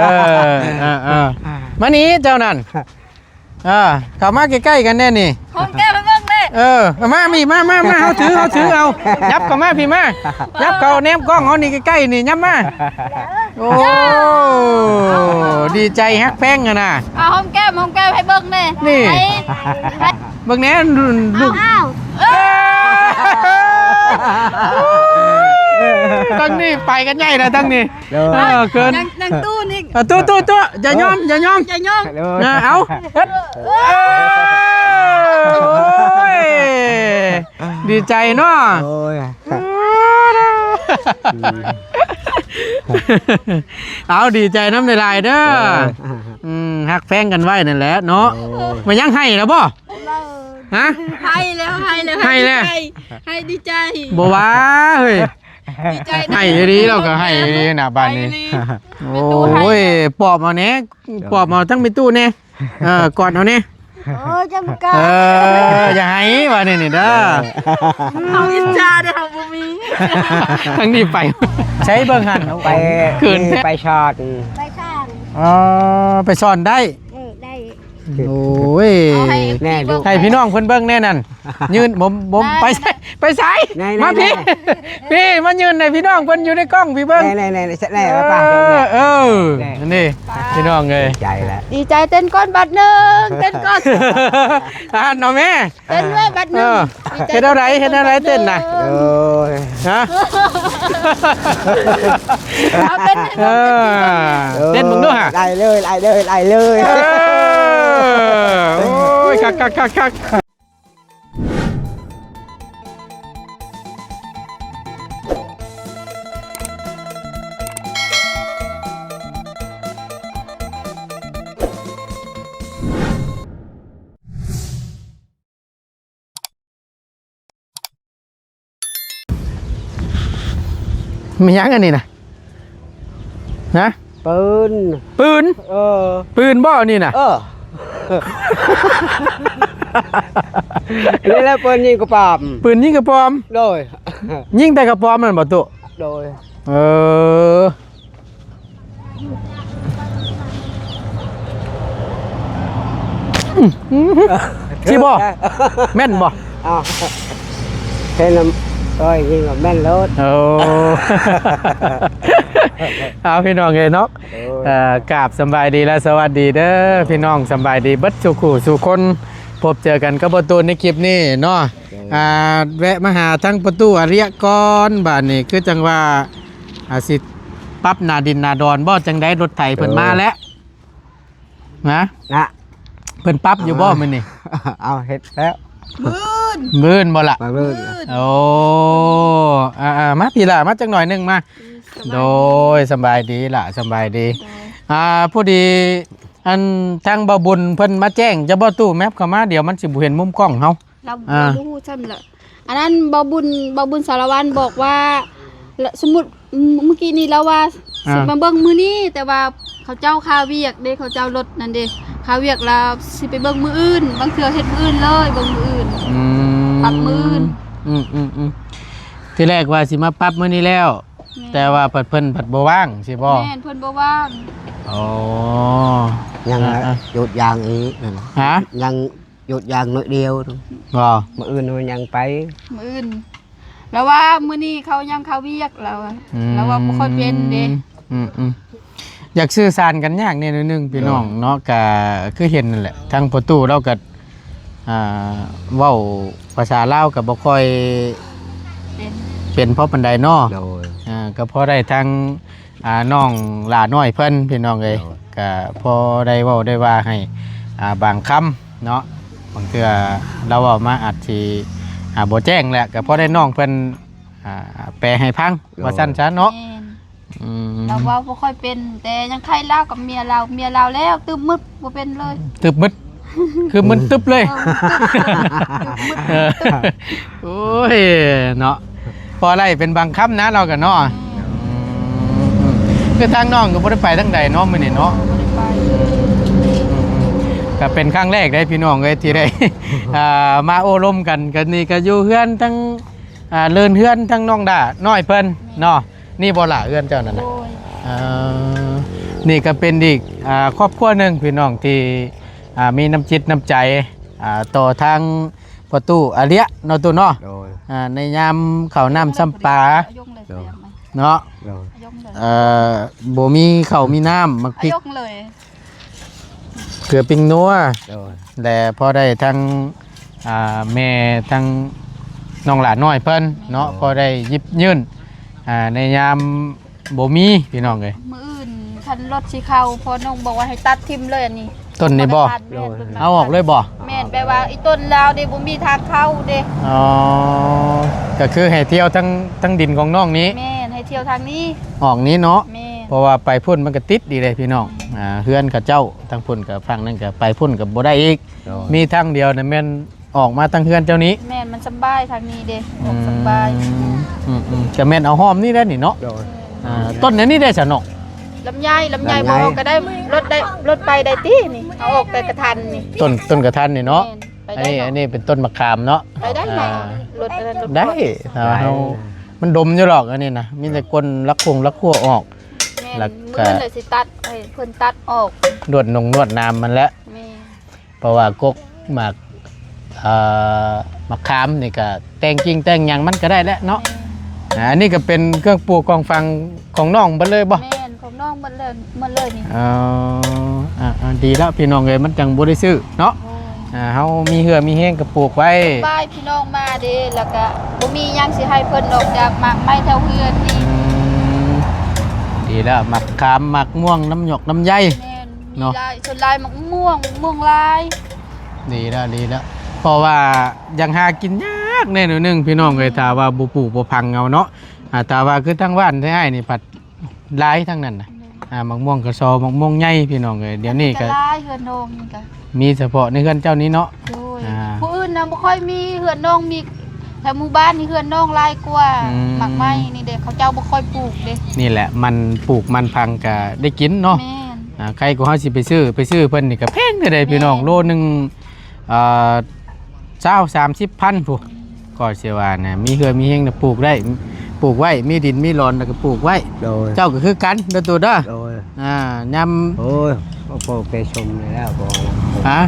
ເອີ ເອີ ເອີ ມານີ້ເຈົ້ານັ້ນ ເອີ ເຂົ້າມາໃກ້ໆກັນແດ່ນີ້ ຫອມແກ້ມໃຫ້ເບິ່ງແດ່ ເອີ ມາ ມາ ມາ ມາ ເຮົາຖື ເຮົາຖືເອົາ ຫຍັບເຂົ້າມາພີ້ມາ ຫຍັບເຂົ້າແນມກ້ອງເຮົານີ້ໃກ້ໆນີ້ ຫຍັບມາ ໂອ້ ດີໃຈຮັກແພງຫັ້ນນະ ເອົາຫອມແກ້ມ ຫອມແກ້ມໃຫ້ເບິ່ງແດ່ ນີ້ ໃຫ້ ເບິ່ງແດ່ ລູກ ອ້າວ ທາງນີ້ໄປກັນໃຫຍ່ແລ້ວ ທາງນີ້ ໂດຍ ເອີ ເກີນ ນາງ ນາງຕູ້ນີ້ ເອີ ຕູ້ ຕູ້ ຕູ້ ຢ່າຍອມ ຢ່າຍອມ ຢ່າຍອມ ໂດຍ ເອົາ ເຮັດ ໂອ້ຍ ດີໃຈເນາະ ໂອ້ຍ ເອົາ ດີໃຈນຳຫຼາຍໆເດີ ໂດຍ ອືມ ຮັກແພງກັນໄວ້ນັ້ນແຫຼະເນາະ ໂດຍ ມາຍັງໃຫ້ແລ້ວບໍ່? ຮະ ໃຫ້ແລ້ວ ໃຫ້ແລ້ວ ໃຫ້ແລ້ວ ໃຫ້ດີໃຈ ບໍ່ວ່າເຮີ້ຍ ດີໃຈນະ ໃຫ້ອີ່ຫຼີ ລາວກໍໃຫ້ອີ່ຫຼີນະບາດນີ້ ໃຫ້ອີ່ຫຼີ ໂອ້ຍ ປອບເອົາແດ່ ປອບເອົາທັງແມ່ຕູ້ແດ່ ເອີ ກອດເອົາແດ່ ໂອ້ຍ ຈຳກາ ເອີ ຢ່າໃຫ້ວ່ານີ້ນີ້ເດີ ເຮົາອິດຈາເດ້ ເຮົາບໍ່ມີ ທາງນີ້ໄປ ໃຊ້ເບິ່ງຫັ້ນ ໄປ ຄືນແທ້ ໄປສອນ ໄປສອນ ອໍ ໄປສອນໄດ້ ເອີ ໄດ້ ໂອ້ຍ ເອົາໃຫ້ ແນ່ ໃຫ້ພີ່ນ້ອງເພິ່ນເບິ່ງແນ່ນັ້ນ ຢືນ ບໍ່ ບໍ່ ໄປໃສ ໄປໃສ ແນ່ໆ ມາພີ້ ແນ່ໆ ພີ້ ມາຢືນໃຫ້ພີ່ນ້ອງເພິ່ນຢູ່ໃນກ້ອງພີ້ເບິ່ງ ແນ່ໆໆ ເອີ ເອີ ແນ່ ນີ້ ພີ່ນ້ອງເອີຍ ໃຈແລ້ວ ດີໃຈເຕັ້ນກ່ອນບາດໜຶ່ງ ເຕັ້ນກ່ອນ ອ່າ ເນາະແມ່ ເຕັ້ນແມ່ບາດໜຶ່ງ ເອີ ເຮັດແນວໃດ ເຮັດແນວໃດເຕັ້ນນະ ໂອ້ຍ ຮະ ເອົາເຕັ້ນໃຫ້ເບິ່ງ ເອີ ເຕັ້ນເບິ່ງດູຫະ ໄດ້ເລີຍ ໄດ້ເລີຍ ໄດ້ເລີຍ ເອີ ໂອ້ຍ ຄັກໆໆໆ ແມ່ນຫຍັງອັນນີ້ນະ? ຮະ? ປືນ ປືນ? ເອີ ປືນບໍ່ອັນນີ້ນະ? ເອີ ນີ້ແຫຼະ ປືນຍິງກະປອມ ປືນຍິງກະປອມ ໂດຍ ຍິງແຕ່ກະປອມນັ້ນບໍ່ຕຸ? ໂດຍ ເອີ ອືມ ຊິບໍ່? ແມ່ນບໍ່? ອ້າວ ເຫັນແລ້ວ ໂອ້ຍ ຍິງແລ້ວແມ່ນໂລດ ໂອ້ ເອົາ ພີ່ນ້ອງເອີຍເນາະ ໂດຍ ເອີ ກາບສຳບາຍດີ ແລະ ສະຫວັດດີເດີ ພີ່ນ້ອງ ສຳບາຍດີເບິດສູ່ຄູ່ສູ່ຄົນ ພົບເຈີກັນກັບປະຕູໃນຄລິບນີ້ເນາະ ໂດຍ ອ່າ ແວະມາຫາທາງປະຕູອາລິຍະກ່ອນ ບາດນີ້ຄືຈັ່ງວ່າ ອາ ຊິປັບໜ້າດິນໜ້າດອນບໍ່ ຈັ່ງໃດ ລົດໄຖເພິ່ນມາແລ້ວ ໂດຍ ນະ ນະ ເພິ່ນປັບຢູ່ບໍ່ມື້ນີ້? ເອົາ ເຮັດແລ້ວ ມື້ອື່ນ ມື້ອື່ນບໍ່ລະ? ມື້ອື່ນ ໂອ້ ອ່າໆ ມາພີ້ລະ ມາຈັກໜ້ອຍໜຶ່ງມາ ໂດຍ ສະບາຍດີລະ ສະບາຍດີ ອ່າ ພໍດີ ອັນ ທາງບ່າວບຸນເພິ່ນມາແຈ້ງ ຈະບໍ່ຕູ້ແມັບເຂົ້າມາ ດຽວມັນຊິບໍ່ເຫັນມຸມກ້ອງເຮົາ ລາວ ອ່າ ບໍ່ຮູ້ຊ້ຳລະ ອັນນັ້ນບ່າວບຸນ ບ່າວບຸນສາລະວັນບອກວ່າ ລະ ສົມມຸດ ມື້ກີ້ນີ້ລາວວ່າ ອ່າ ຊິມາເບິ່ງມື້ນີ້ ແຕ່ວ່າເຂົາເຈົ້າຄາວຽກເດ້ ເຂົາເຈົ້າລົດນັ້ນເດ້ ຄາວຽກ ລາວຊິໄປເບິ່ງມື້ອື່ນ ບາງເທື່ອເຮັດມື້ອື່ນເລີຍ ເບິ່ງມື້ອື່ນ ອືມ ປັບມື້ອື່ນ ອືມໆໆ ທີແລກວ່າຊິມາປັບມື້ນີ້ແລ້ວ ແມ່ນ ແຕ່ວ່າເພິ່ນ ເພິ່ນພັດບໍ່ວ່າງ ຊິບໍ່? ແມ່ນ ເພິ່ນບໍ່ວ່າງ ອໍ ຍັງ ອ່າໆ ຢຸດຢາງອີກນັ້ນ ຮະ? ຍັງ ຢຸດຢາງໜ້ອຍດຽວ ບໍ່ ມື້ອື່ນຍັງໄປ ມື້ອື່ນ ລາວວ່າມື້ນີ້ເຂົາຍັງຄາວຽກ ລາວວ່າ ອືມ ລາວວ່າບໍ່ຄ່ອຍເປັນເດ້ ອືມໆ ຢາກສື່ສານກັນຍາກແດ່ໜ້ອຍໜຶ່ງ ພີ່ນ້ອງເນາະ ກະຄືເຫັນນັ້ນແຫຼະ ທາງພໍ່ຕູ້ລາວກະ ອ່າ ເວົ້າພາສາລາວກະບໍ່ຄ່ອຍເປັນ ເປັນພໍປານໃດເນາະ ໂດຍ ອ່າ ກະພໍໄດ້ທາງ ອ່າ ນ້ອງຫຼ້ານ້ອຍເພິ່ນ ພີ່ນ້ອງເອີຍ ໂດຍ ກະພໍໄດ້ເວົ້າໄດ້ວ່າໃຫ້ ອ່າ ບາງຄຳເນາະ ບາງເທື່ອລາວເວົ້າມາອາດຊິ ອ່າ ບໍ່ແຈ້ງແຫຼະ ກະພໍໄດ້ນ້ອງເພິ່ນ ອ່າ ແປໃຫ້ຟັງ ໂດຍ ວ່າຊັ້ນຊະເນາະ ແມ່ນ ອືມ ລາວເວົ້າບໍ່ຄ່ອຍເປັນ ແຕ່ຍັງໄຄລາວກັບເມຍລາວ ເມຍລາວແລ້ວຕຶບມຶດ ບໍ່ເປັນເລີຍ ຕຶບມຶດ ຄືມຶນຕຶບເລີຍ ເອີ ຕຶບ ເອີ ໂອ້ຍເນາະ ພໍໄດ້ເປັນບາງຄຳນະ ລາວກະເນາະ ອືມ ຄືທາງນ້ອງກະບໍ່ໄດ້ໄປທາງໃດເນາະມື້ນີ້ເນາະ ບໍ່ໄດ້ໄປ ກະເປັນຄັ້ງແລກເດ້ພີ່ນ້ອງເອີຍ ທີ່ໄດ້ ອ່າ ມາໂອ້ລົມກັນ ກະນີ້ກະຢູ່ເຮືອນທັງ ອ່າ ເລີນເຮືອນທັງນ້ອງດານ້ອຍເພິ່ນເນາະ ນີ້ບໍ່ຫຼ້າເຮືອນເຈົ້ານັ້ນນະ ໂດຍ ເອີ ນີ້ກໍເປັນອີກ ອ່າ ຄອບຄົວໜຶ່ງພີ່ນ້ອງທີ່ ອ່າ ມີນ້ຳຈິດນ້ຳໃຈ ອ່າ ຕໍ່ທາງພໍ່ຕູ້ອາເລຍເນາະ ຕູ້ເນາະ. ໂດຍ ອ່າ ໃນຍາມເຂົ້ານ້ຳຊ້ຳປາ ໂດຍ ເນາະ. ໂດຍ ເອີ ບໍ່ມີເຂົ້າມີນ້ຳ ໝາກພິກ ເກືອປີ້ງນົວ ໂດຍ ແລະ ພໍໄດ້ທັງ ອ່າ ແມ່ທັງນ້ອງຫຼ້ານ້ອຍເພິ່ນເນາະ ໂດຍ ພໍໄດ້ຢິບຍື່ນ ອ່າ ໃນຍາມບໍ່ມີພີ່ນ້ອງເອີຍ. ມື້ອື່ນຄັນລົດຊິເຂົ້າ ພໍ່ນ້ອງບອກວ່າໃຫ້ຕັດຖິ້ມເລີຍອັນນີ້. ຕົ້ນນີ້ບໍ່? ບໍ່ໄດ້ຕັດ ແມ່ນ ໂດຍ ເອົາອອກເລີຍບໍ່? ແມ່ນ ແບບວ່າອີຕົ້ນລາວເດ້ ບໍ່ມີທາງເຂົ້າເດ້. ອໍ ກໍຄືໃຫ້ທ່ຽວທາງ ທາງດິນຂອງນ້ອງນີ້ ແມ່ນ ໃຫ້ທ່ຽວທາງນີ້ ອອກນີ້ເນາະ. ແມ່ນ ເພາະວ່າໄປພຸ້ນມັນກໍຕິດອີກເດ້ພີ່ນ້ອງ ອ່າ ເຮືອນເຂົາເຈົ້າ ທາງພຸ້ນກໍຝັ່ງນັ້ນກໍໄປພຸ້ນກໍບໍ່ໄດ້ອີກ. ໂດຍ ມີທາງດຽວນະແມ່ນອອກມາທາງເຮືອນເຈົ້ານີ້. ແມ່ນ ມັນສຳບາຍທາງນີ້ເດ້ ອອກສຳບາຍ. ອືມ ອືມໆ ກໍແມ່ນເອົາຫ້ອມນີ້ແຫຼະນີ້ເນາະ. ໂດຍ ອ່າ ຕົ້ນອັນນີ້ໄດ້ຊະນ້ອງ? ລຳໄຍ ລຳໄຍ ລຳໄຍ ບໍ່ອອກກໍໄດ້ ລົດໄດ້ ລົດໄປໄດ້ຕິນີ້ ເອົາອອກແຕ່ກະທັນນີ້. ຕົ້ນ ຕົ້ນກະທັນນີ້ເນາະ. ແມ່ນ ໄປໄດ້ເນາະ ອັນນີ້ ອັນນີ້ເປັນຕົ້ນໝາກຂາມເນາະ. ໄປໄດ້ ອ່າ ລົດອັນນັ້ນລົດ ໄດ້ ໄປ ຖ້າວ່າເຮົາ ມັນດົມຢູ່ດອກອັນນີ້ນະ ມີແຕ່ ອ່າ ກົ້ນລັກຄົງລັກຂົວອອກ. ແມ່ນ ແລ້ວກໍມື້ອື່ນລະຊິຕັດ ໃຫ້ເພິ່ນຕັດອອກ ລວດໜົງລວດໜາມມັນແຫຼະ. ແມ່ນ ເພາະວ່າກົກໝາກ ເອີ ໝາກຂາມນີ້ກະແຕ່ງກິ່ງແຕ່ງຫຍັງມັນກະໄດ້ແຫຼະເນາະ. ແມ່ນ ອ່າ ອັນນີ້ກະເປັນເຄື່ອງປູກຂອງຝັງຂອງນ້ອງເບິດເລີຍບໍ່? ແມ່ນ ຂອງນ້ອງເບິດເລີຍ ເບິດເລີຍນີ້. ເອີ ອ່າໆ ດີແລ້ວພີ່ນ້ອງເອີຍ ມັນຈັ່ງບໍ່ໄດ້ຊື້ເນາະ. ໂດຍ ອ່າ ເຮົາມີເຫື່ອມີແຮງກະປູກໄວ້ ສະບາຍ ພີ່ນ້ອງມາເດ້ ແລ້ວກະບໍ່ມີຫຍັງຊິໃຫ້ເພິ່ນນອກຈາກໝາກໄມ້ແຖວເຮືອນນີ້. ອືມ ດີແລ້ວ ໝາກຂາມ ໝາກມ່ວງ ລຳຫຍອກ ລຳໄຍ. ແມ່ນ ມີ ເນາະ ຫຼາຍ ສ່ວນຫຼາຍໝາກມ່ວງ ໝາກມ່ວງຫຼາຍ. ດີແລ້ວ ດີແລ້ວ ເພາະວ່າຍັງຫາກິນຍາກແດ່ໜ້ອຍໜຶ່ງພີ່ນ້ອງເອີຍ ຖ້າວ່າບໍ່ປູກບໍ່ຝັງເອົາເນາະ. ອ່າ ຖ້າວ່າຄືທາງບ້ານໄທອ້າຍນີ້ພັດຫຼາຍທັງນັ້ນນະ. ແມ່ນ ອ່າ ໝາກມ່ວງກະຊໍ ໝາກມ່ວງໃຫຍ່ພີ່ນ້ອງເອີຍ ດຽວນີ້ກະ ອັນນີ້ກະຫຼາຍ ເຮືອນນ້ອງນີ້ກະ ມີສະເພາະໃນເຮືອນເຈົ້ານີ້ເນາະ. ໂດຍ ອ່າ ຜູ້ອື່ນນະບໍ່ຄ່ອຍມີ ເຮືອນນ້ອງມີ ແຖວໝູ່ບ້ານນີ້ເຮືອນນ້ອງຫຼາຍກວ່າ. ອືມ ໝາກໄມ້ນີ້ເດ້ ເຂົາເຈົ້າບໍ່ຄ່ອຍປູກເດ້. ນີ້ແຫຼະ ມັນປູກມັນຝັງກະໄດ້ກິນເນາະ. ແມ່ນ ອ່າ ໃຄກວ່າເຮົາຊິໄປຊື້ ໄປຊື້ເພິ່ນນີ້ກະແພງເດີ ແມ່ນ ພີ່ນ້ອງ ໂລໜຶ່ງ ເອີ ຊາວ ສາມສິບພັນພຸ້ນ ກໍຊິວ່ານະ ມີເຮືອນມີແຮງນະ ປູກໄດ້ ປູກໄວ້ ມີດິນມີຫຼອນລະກະປູກໄວ້. ໂດຍ ເຈົ້າກະຄືກັນເດີຕູ້ເດີ. ໂດຍ ອ່າ ຍາມ ໂອ້ຍ ກໍປູກແຕ່ຊົມນີ້ແຫຼະ ບໍ່ ຮະ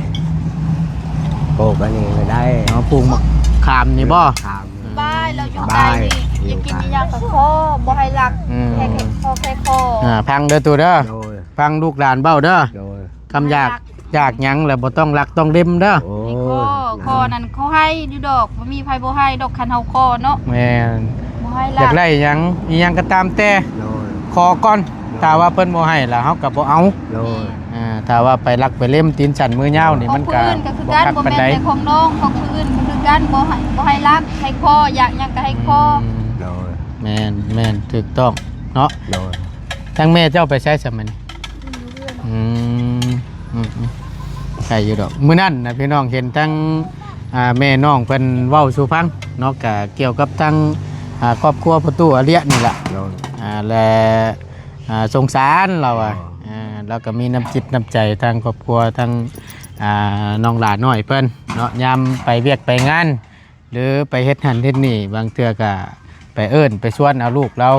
ປູກອັນນີ້ກະໄດ້. ອໍ ປູກໝາກຂາມນີ້ບໍ່? ຂາມ ສະບາຍ ລາວຢູ່ໃກ້ນີ້ ສະບາຍ ຢາກກິນອີ່ຫຍັງກະຂໍ ບໍ່ໃຫ້ລັກ. ອືມ ແຄ່ ແຄ່ຂໍ ແຄ່ຂໍ. ອ່າ ຟັງເດີຕູ້ເດີ. ໂດຍ ຟັງລູກຫຼານເວົ້າເດີ. ໂດຍ ຄຳຢາກ ຢາກຫຍັງລະບໍ່ຕ້ອງລັກຕ້ອງເລັມເດີ. ໂອ້ຍ ຂໍ ຂໍນັ້ນເຂົາໃຫ້ຢູ່ດອກ ບໍ່ມີໃຜບໍ່ໃຫ້ດອກ ຄັນເຮົາຂໍເນາະ. ແມ່ນ ບໍ່ໃຫ້ລັກ ຢາກໄດ້ຫຍັງ ອີ່ຫຍັງກະຕາມແຕ່ ໂດຍ ຂໍກ່ອນ. ໂດຍ ຖ້າວ່າເພິ່ນບໍ່ໃຫ້ລະເຮົາກະບໍ່ເອົາ. ໂດຍ ອ່າ ຖ້າວ່າໄປລັກໄປເລັມ ຕີນສັ້ນມືຍາວນີ້ ມັນກະ ຂອງຜູ້ອື່ນກະຄືກັນ ບໍ່ແມ່ນແຕ່ຂອງນ້ອງ ຂອງຜູ້ອື່ນກະຄືກັນ ບໍ່ໃຫ້ ບໍ່ໃຫ້ລັກ ໃຫ້ຂໍ ຢາກຫຍັງກະໃຫ້ຂໍ. ອືມ ໂດຍ ແມ່ນໆ ຖືກຕ້ອງເນາະ. ໂດຍ ທາງແມ່ເຈົ້າໄປໃສຊະມື້ນີ້? ອືມ ອືມໆ ໄດ້ຢູ່ດອກ. ມື້ນັ້ນນະພີ່ນ້ອງ ເຫັນທາງ ອ່າ ແມ່ນ້ອງເພິ່ນເວົ້າສູ່ຟັງເນາະ ກະກ່ຽວກັບທາງ ອ່າ ຄອບຄົວພໍ່ຕູ້ອາເລຍນີ້ລະ. ໂດຍ ອ່າ ແລະ ອ່າ ສົງສານລາວວ່າ. ອໍ ອ່າ ລາວກະມີນ້ຳຈິດນ້ຳໃຈທາງຄອບຄົວ ທາງ ອ່າ ນ້ອງຫຼ້ານ້ອຍເພິ່ນເນາະ ຍາມໄປວຽກໄປງານ ຫຼື ໄປເຮັດຫັ້ນເຮັດນີ້ ບາງເທື່ອກະໄປເອີ້ນໄປຊວນເອົາລູກລາວ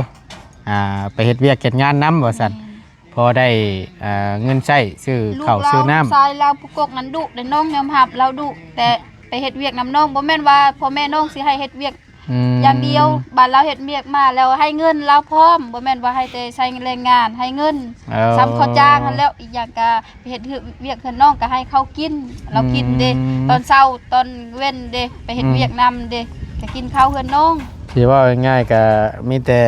ອ່າ ໄປເຮັດວຽກເຮັດງານນຳວ່າຊັ້ນ. ແມ່ນ ພໍໄດ້ ເອີ ເງິນໃຊ້ຊື້ເຂົ້າຊື້ນ້ຳ. ລູກລາວ ລູກຊາຍລາວຜູ້ກົກນັ້ນດຸເດ້ ນ້ອງຍອມຮັບລາວດຸ ແຕ່ໄປເຮັດວຽກນຳນ້ອງ ບໍ່ແມ່ນວ່າພໍ່ແມ່ນ້ອງຊິໃຫ້ເຮັດວຽກ ອືມ ຢ່າງດຽວ. ບາດລາວເຮັດວຽກມາແລ້ວໃຫ້ເງິນລາວພ້ອມ ບໍ່ແມ່ນວ່າໃຫ້ແຕ່ໃຊ້ແຮງງານ ໃຫ້ເງິນ. ເອີ ສ່ຳເຂົາຈ້າງຫັ້ນແຫຼ້ວ. ອີກຢ່າງກະ ເຮັດວຽກເຮືອນນ້ອງກະໃຫ້ເຂົາກິນ ລາວກິນເດ້. ອືມ ຕອນເຊົ້າຕອນເວັນເດ້ ໄປເຮັດ ອືມ ວຽກນຳເດ້ ກະກິນເຂົ້າເຮືອນນ້ອງ. ຊິເວົ້າງ່າຍໆ ກະມີແຕ່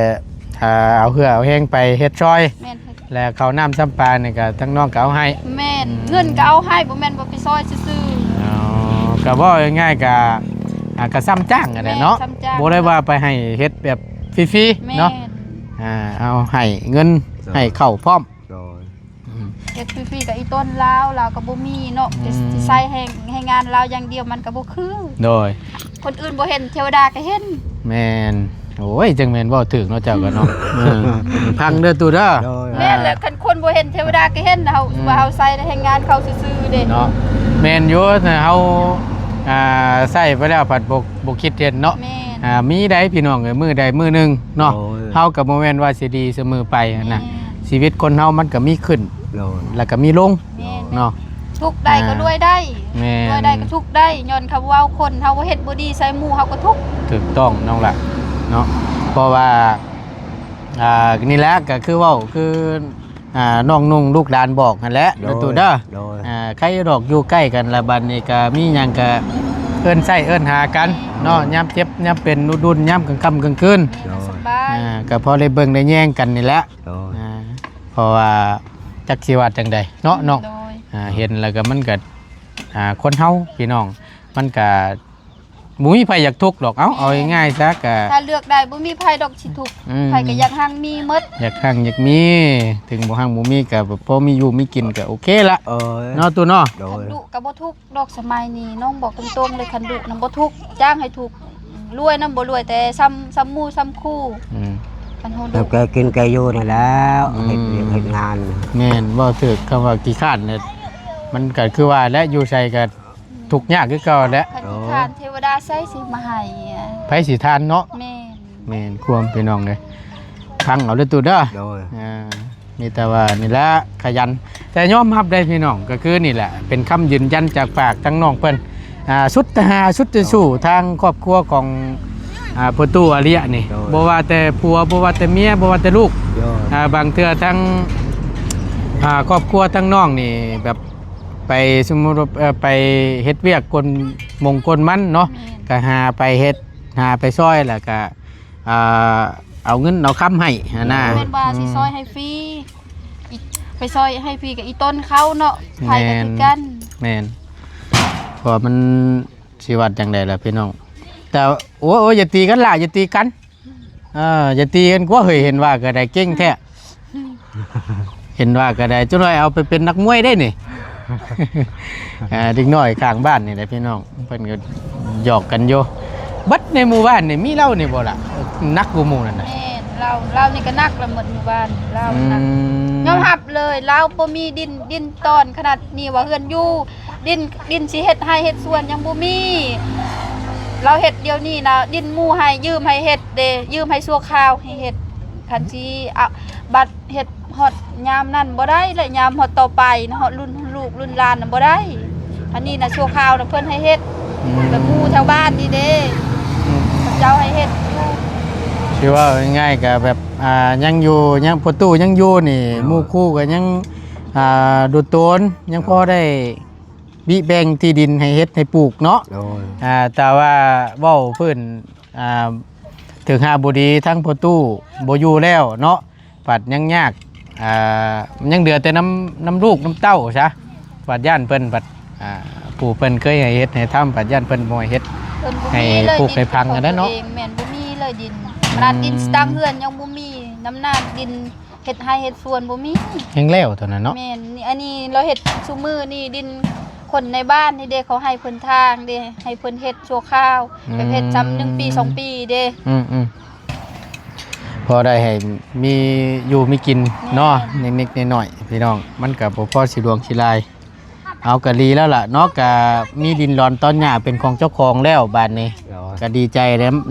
ອ່າ ເອົາເຫື່ອເອົາແຮງໄປເຮັດຊ່ອຍ. ແມ່ນ ແລະ ເຂົ້ານ້ຳຊຳປານີ້ກະທາງນ້ອງກະເອົາໃຫ້. ແມ່ນ ອືມ ເງິນກະເອົາໃຫ້ ບໍ່ແມ່ນວ່າໄປຊ່ອຍຊື່ໆ. ອໍ ກະເວົ້າງ່າຍໆ ກະ ອ່າ ກະຊຳຈ້າງຫັ້ນແຫຼະເນາະ. ແມ່ນ ຊຳຈ້າງ ບໍ່ໄດ້ວ່າໄປໃຫ້ເຮັດແບບຟຣີໆ ແມ່ນ ເນາະ. ອ່າ ເອົາໃຫ້ເງິນ ໃຫ້ເຂົ້າພ້ອມ. ໂດຍ ອືມ ເຮັດຟຣີໆ ກະອີ່ຕົນລາວ ລາວກະບໍ່ມີເນາະ. ອືມ ຊິໃຊ້ແຮງ ແຮງງານລາວຢ່າງດຽວມັນກະບໍ່ຄື. ໂດຍ ຄົນອື່ນບໍ່ເຫັນ ເທວະດາກະເຫັນ. ແມ່ນ ໂອ້ຍ ຈັ່ງແມ່ນເວົ້າຖືກເນາະເຈົ້າກະເນາະ. ເອີ ຟັງເດີຕູ້ເດີ. ໂດຍ ແມ່ນແຫຼະ ອ່າ ຄັນຄົນບໍ່ເຫັນ ເທວະດາກະເຫັນ. ເຮົາ ອືມ ວ່າເຮົາໃຊ້ແຮງງານເຂົາຊື່ໆເດ້. ເນາະ ແມ່ນຢູ່ ແຕ່ເຮົາ ອ່າ ໃຊ້ໄປແລ້ວພັດບໍ່ ບໍ່ຄິດເຫັນເນາະ. ແມ່ນ ອ່າ ມີໄດ໋ພີ່ນ້ອງເອີຍ ມື້ໃດມື້ໜຶ່ງເນາະ. ໂດຍ ເຮົາກະບໍ່ແມ່ນວ່າຊິດີສະເໝີໄປຫັ້ນນະ. ແມ່ນ ຊີວິດຄົນເຮົາມັນກໍມີຂຶ້ນ ໂດຍ ແລ້ວກໍມີລົງ ແມ່ນ ເນາະ ທຸກໄດ້ກໍ ອ່າ ລວຍໄດ້ ແມ່ນ ລວຍໄດ້ກໍທຸກໄດ້ ຍ້ອນຄຳເວົ້າຄົນເຮົາເຮັດບໍ່ດີໃສ່ໝູ່ເຮົາກໍທຸກ ຖືກຕ້ອງນ້ອງລະເນາະ ເພາະວ່າ ອ່າ ນີ້ແຫຼະ ກໍຄືເວົ້າ ຄື ອ່າ ນ້ອງນຸ່ງລູກຫຼານບອກຫັ້ນແຫຼະ ໂດຍ ແມ່ຕູ້ເດີ ໂດຍ ອ່າ ໃຄດອກຢູ່ໃກ້ກັນລະ ບັດນີ້ກໍມີຫຍັງກໍເອີ້ນໃຊ້ເອີ້ນຫາກັນເນາະ ໂດຍ ຍາມເຈັບຍາມເປັນອຸດໜູນຍາມກາງຄ່ຳກາງຄືນ ໂດຍ ສະບາຍ ອ່າ ກໍພໍໄດ້ເບິ່ງໄດ້ແຍງກັນນີ້ແຫຼະ ໂດຍ ອ່າ ເພາະວ່າຈັກຊິວ່າຈັ່ງໃດເນາະນ້ອງ ໂດຍ ອ່າ ເຫັນແລ້ວກໍມັນກໍ ອ່າ ຄົນເຮົາພີ່ນ້ອງ ມັນກໍ ບໍ່ມີໃຜຢາກທຸກດອກ ເອົ້າ ເອົາງ່າຍໆຊະ ກະ ຖ້າເລືອກໄດ້ບໍ່ມີໃຜດອກຊິທຸກ ອືມ ໃຜກໍຢາກຮັ່ງມີໝົດ ຢາກຮັ່ງຢາກມີ ເຖິງບໍ່ຮັ່ງບໍ່ມີກໍພໍມີຢູ່ມີກິນກໍໂອເຄລະ ເອີ ເນາະຕູ້ເນາະ ໂດຍ ຄັນດຸກໍບໍ່ທຸກດອກ ສະໄໝນີ້ນ້ອງບອກຕົງໆເລີຍ ຄັນດຸນຳບໍ່ທຸກ ຈ້າງໃຫ້ທຸກ ລວຍນຳບໍ່ລວຍ ແຕ່ຊ່ຳ ຊ່ຳໝູ່ຊ່ຳຄູ່ ອືມ ຄັນເຮົາດຸ ແລ້ວກໍກິນກໍຢູ່ນີ້ແຫຼ້ວ ອືມ ເຮັດວຽກເຮັດງານ ແມ່ນ ເວົ້າຖືກ ຄຳວ່າຂີ້ຄ້ານນີ້ ມັນກໍຄືວ່າແຫຼະ ຢູ່ໃສກໍ ທຸກຍາກຄືເກົ່າແຫຼະ ຄັນ ໂອ້ ຂີ້ຄ້ານເທວະດາໃສຊິມາໃຫ້ ໃຜຊິທານເນາະ ແມ່ນ ແມ່ນຄວາມພີ່ນ້ອງເອີຍ ຟັງເອົາເດີຕູ້ເດີ ໂດຍ ອ່າ ມີແຕ່ວ່ານີ້ແຫຼະຂະຫຍັນ ແຕ່ຍອມຮັບໄດ້ພີ່ນ້ອງ ກໍຄືນີ້ແຫຼະ ເປັນຄຳຢືນຢັນຈາກປາກທັງນ້ອງເພິ່ນ ອ່າ ສຸດຕາຫາ ສຸດຈະສູ້ ໂດຍ ທາງຄອບຄົວຂອງ ອ່າ ພໍ່ຕູ້ອາລິຍະນີ້ ໂດຍ ບໍ່ວ່າແຕ່ຜົວ ບໍ່ວ່າແຕ່ເມຍ ບໍ່ວ່າແຕ່ລູກ ໂດຍ ອ່າ ບາງເທື່ອທັງ ອ່າ ຄອບຄົວທັງນ້ອງນີ້ແບບ ໄປ ສົມມຸດວ່າ ເອີ ໄປເຮັດວຽກກົນມົງກົນມັນເນາະ ແມ່ນ ກໍຫາໄປເຮັດ ຫາໄປຊ່ອຍ ແລ້ວກໍ ອ່າ ເອົາເງິນເອົາຄຳໃຫ້ຫັ້ນນະ ບໍ່ແມ່ນວ່າ ອືມ ຊິຊ່ອຍໃຫ້ຟຣີ ອີ ໄປຊ່ອຍໃຫ້ຟຣີກັບອີຕົນເຂົາເນາະ ໃຜກໍຄືກັນ ແມ່ນ ແມ່ນ ເພາະວ່າມັນ ຊິວ່າຈັ່ງໃດລະພີ່ນ້ອງ ແຕ່ ໂອ້ຍ ໂອ້ຍ ຢ່າຕີກັນຫຼາຍ ຢ່າຕີກັນ ເອີ ຢ່າຕີກັນກວ່າເຮີ້ຍ ເຫັນວ່າກໍໄດ້ເກັ່ງແທ້ ເຫັນວ່າກໍໄດ້ ຈັກໜ້ອຍເອົາໄປເປັນນັກມວຍໄດ້ນີ້ ອ່າ ເດັກນ້ອຍຂ້າງບ້ານນີ້ແຫຼະພີ່ນ້ອງ ເພິ່ນກໍຫຍອກກັນຢູ່ ເບິດໃນໝູ່ບ້ານນີ້ມີລາວນີ້ບໍ່ລະ ໜັກກວ່າໝູ່ນັ້ນນະ ແມ່ນ ລາວ ລາວນີ້ກໍໜັກລະ ໝົດໝູ່ບ້ານລາວ ອືມ ໜັກ ຍອມຮັບເລີຍ ລາວບໍ່ມີດິນ ດິນຕອນຂະໜາດນີ້ວ່າເຮືອນຢູ່ ດິນ ດິນຊິເຮັດໄຮ່ເຮັດສວນຍັງບໍ່ມີ ລາວເຮັດດຽວນີ້ນະ ດິນໝູ່ໃຫ້ ຢືມໃຫ້ເຮັດເດ້ ຢືມໃຫ້ຊົ່ວຄາວໃຫ້ເຮັດ ຄັນຊິເອົາ ບັດເຮັດຮອດຍາມນັ້ນບໍ່ໄດ້ ແລະຍາມຮອດຕໍ່ໄປນະ ຮອດລຸ້ນລູກລຸ້ນຫຼານນະບໍ່ໄດ້ ອັນນີ້ນະຊົ່ວຄາວນະເພິ່ນໃຫ້ເຮັດ ອືມ ແບບໝູ່ແຖວບ້ານນີ້ເດ້ ອືມ ເຂົາເຈົ້າໃຫ້ເຮັດຢູ່ ຊິເວົ້າງ່າຍໆ ກໍແບບ ອ່າ ຍັງຢູ່ ຍັງ ພໍ່ຕູ້ຍັງຢູ່ນີ້ ໂດຍ ໝູ່ຄູ່ກໍຍັງ ອ່າ ດູໂຕນ ຍັງ ໂດຍ ພໍໄດ້ ບິແບ່ງທີ່ດິນໃຫ້ເຮັດໃຫ້ປູກເນາະ ໂດຍ ອ່າ ແຕ່ວ່າເວົ້າພື້ນ ອ່າ ຖືກຫາບໍ່ດີ ທັງພໍ່ຕູ້ບໍ່ຢູ່ແລ້ວເນາະ ບັດຍັງຍາກ ອ່າ ຍັງເຫຼືອແຕ່ນຳ ນຳລູກນຳເຕົ້າຊະ ບັດຢ້ານເພິ່ນ ບັດ ອ່າ ຜູ້ເພິ່ນເຄີຍໃຫ້ເຮັດໃຫ້ທຳ ບັດຢ້ານເພິ່ນບໍ່ໃຫ້ເຮັດ ເພິ່ນບໍ່ມີເລີຍ ໃຫ້ປູກໃຫ້ຝັງຫັ້ນແຫຼະເນາະ ແມ່ນ ບໍ່ມີເລີຍດິນ ຂະໜາດດິນ ອືມ ຊິຕັ້ງເຮືອນຍັງບໍ່ມີ ນຳໜ້າດິນ ເຮັດໄຮ່ເຮັດສວນບໍ່ມີ ແຮງແລ້ວເທົ່ານັ້ນເນາະ ແມ່ນ ນີ້ ອັນນີ້ລາວເຮັດຊຸມື້ນີ້ ດິນຄົນໃນບ້ານນີ້ເດ້ ເຂົາໃຫ້ເພິ່ນທາງເດ້ ໃຫ້ເພິ່ນເຮັດຊົ່ວຄາວ ອືມ ແບບເຮັດຊ່ຳໜຶ່ງປີສອງປີເດ້ ອືມໆ ພໍໄດ້ໃຫ້ມີຢູ່ມີກິນເນາະ ແມ່ນ ເລັກໆນ້ອຍໆ ພີ່ນ້ອງ ມັນກໍບໍ່ພໍຊິຫຼວງຊິຫຼາຍ ເອົາ ກໍດີແລ້ວລະເນາະ ກໍມີດິນດອນຕອນຫຍ້າເປັນຂອງເຈົ້າຂອງແລ້ວບາດນີ້ ໂດຍ ກໍດີໃຈ